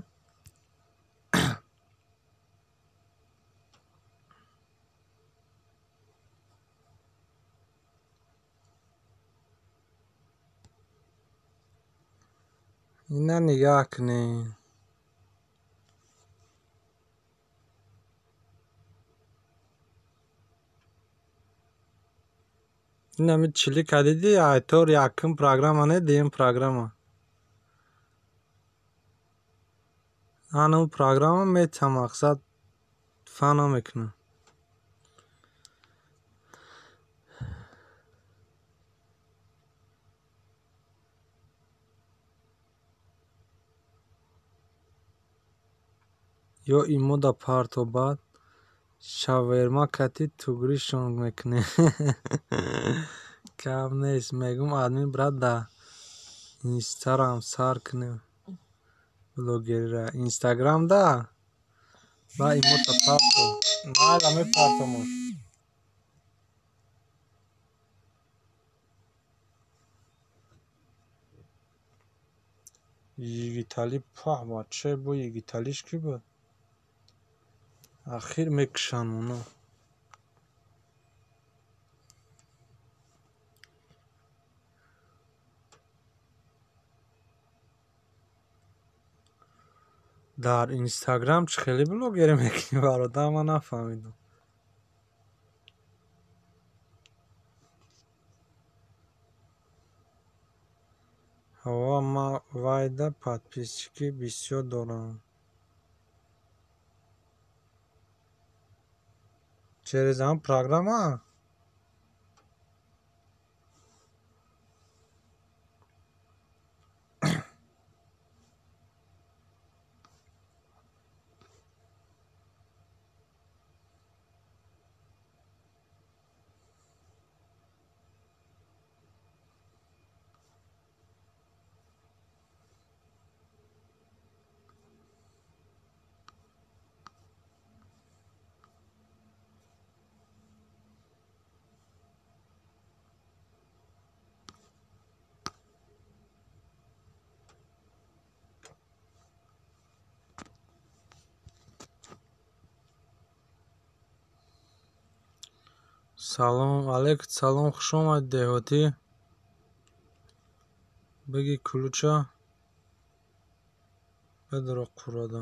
Ина нигаҳ кунед. Инами чилика дидӣ? Айтор якум программа не, дуюм программа. Ана ӯ программа мета мақсад фа намекунад. Ё имода партобад шаверма кати тугришон мекунем. Гап нест, мегӯм админ брат да инстарам сар кунем блогерира. Инстаграм да? Ба имота парто. Майла мепартомош. Йигитали паҳ бача бо йигиталиш кӣ буд? Ахир мекушанд оно. Дар Инстаграм чӣ хеле блогерӣ мекунӣ бародар, ман нафаҳмидам. Ҳава ман вайда подписчики бисёр дорам. Через ҳам программа? Салом алейк, салом, хуш омадед деҳотӣ. Биги кулуча бедро қурада.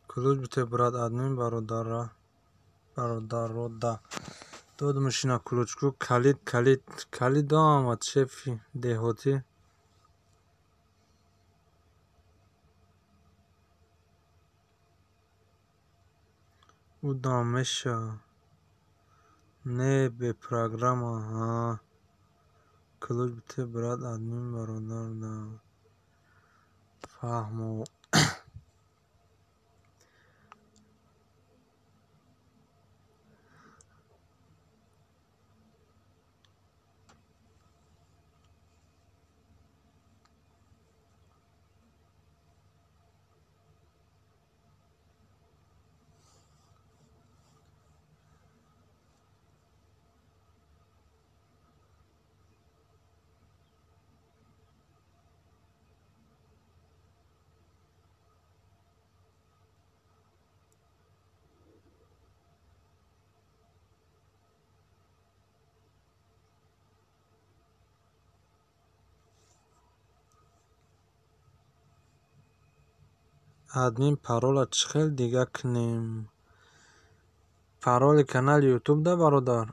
Кулуч бите брат админ бародарра бародарода. Дод мошина кулучку калид калид калид омад шефи деҳотӣ. Ӯ дам меша. Не бе программа ҳа. Ключ бите брат админ бародар да фаҳмо. Админ парола чӣ хел дига кунем? Пароли канали ютуб да бародар?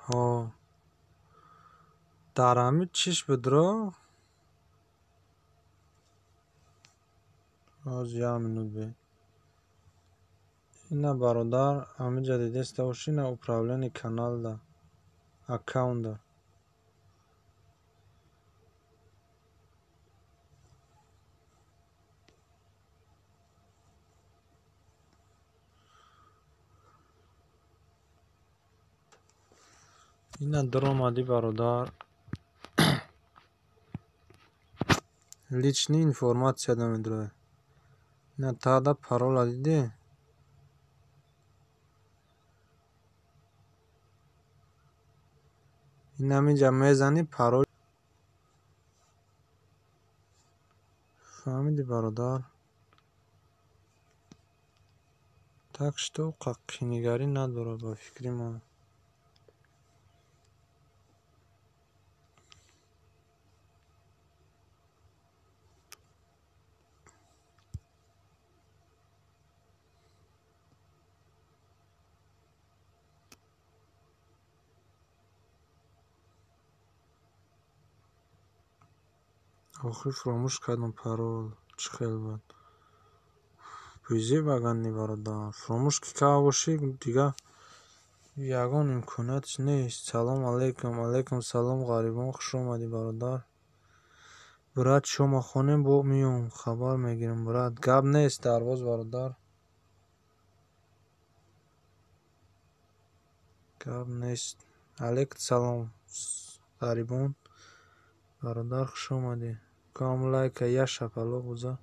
Ҳо. Дар ҳамин чиш бидро? Ҳозир як минут бе. Ина бародар, ҳаминҷа дидеста бошӣ, ина управление каналда, аккаунтда. Ина даромадӣ бародар. Личный информатсияда медрояд. Ина таъда парола дидӣ? Ин ҳаминҷа мезанӣ парол. Фаҳмидӣ бародар? Так что қинигарӣ надорад ба фикри ман. Охир фаромӯш кардам парол чӣ хел буд. Безебаганни бародар. Фаромӯш ки карда бошӣ дига ягон имкониятш нест. Салом алейкум, алейкум салом ғарибон, хуш омадӣ бародар. Брат шома хонем бо миём хабар мегирам брат. Гап нест дарвоз бародар. Гап нест. Алейкум салом ғарибон. Бародар хуш омадӣ. Кам лайка я шапалоқ буза.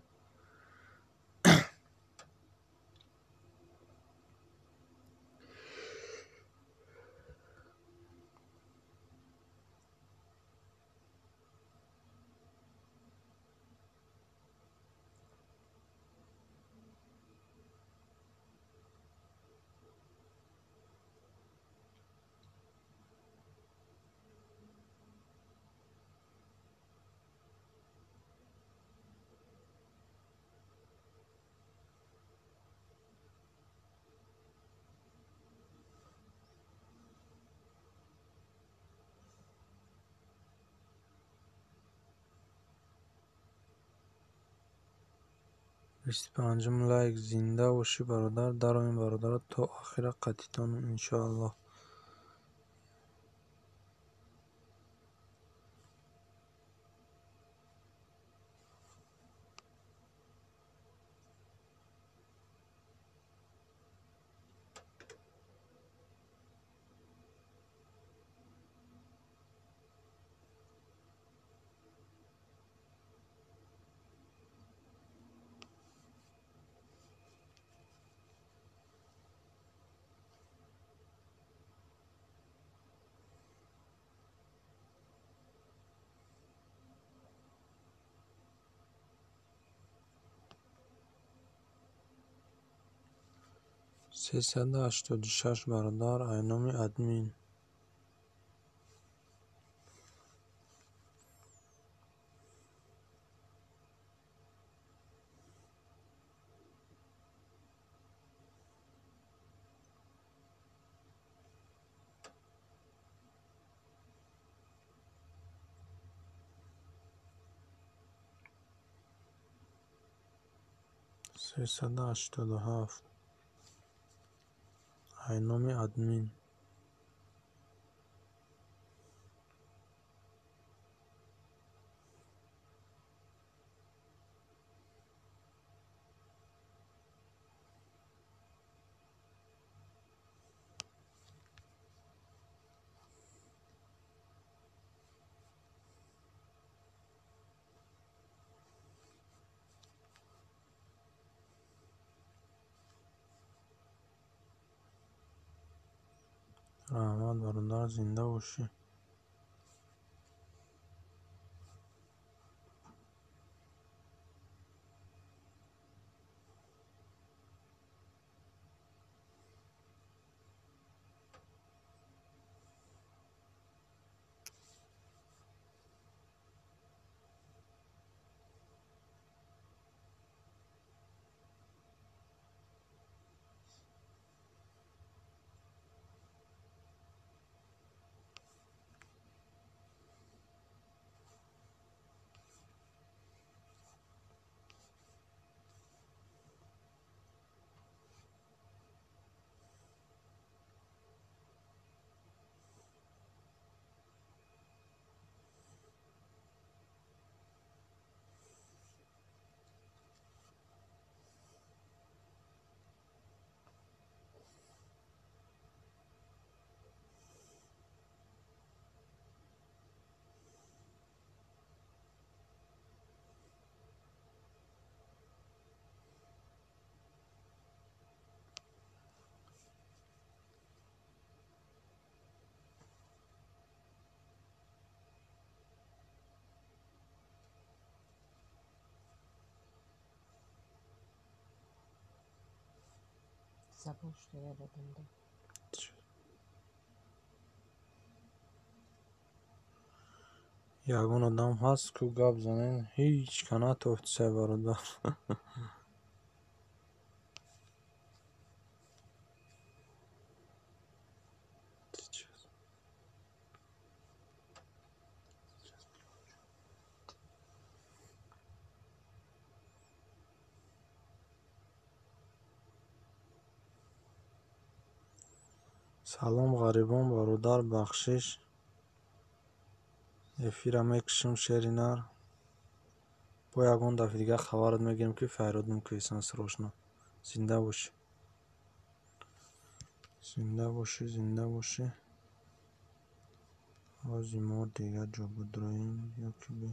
25 лайк. Зинда бошӣ бародар. Дароем бародаро то охира қатитонам иншоаллоҳ. 386 бародар айноми админ. 387 ай номи админ. Раҳмат, бародар, зинда бошӣ. Забыл, что я рядом, да? Ягон одам ҳаст, ку гап занен, ҳеҷ ка натофтиса, бародар. Салом, ғарибон, бародар, бахшиш. Эфира мекушем, шери нар. Бо ягон дафъи дигар хабарат мегирем, ки файродум кесан срочно. Зинда бошӣ. Зинда бошӣ, зинда бошӣ. Ҳози мо дигар ҷо будроем ё ки бе.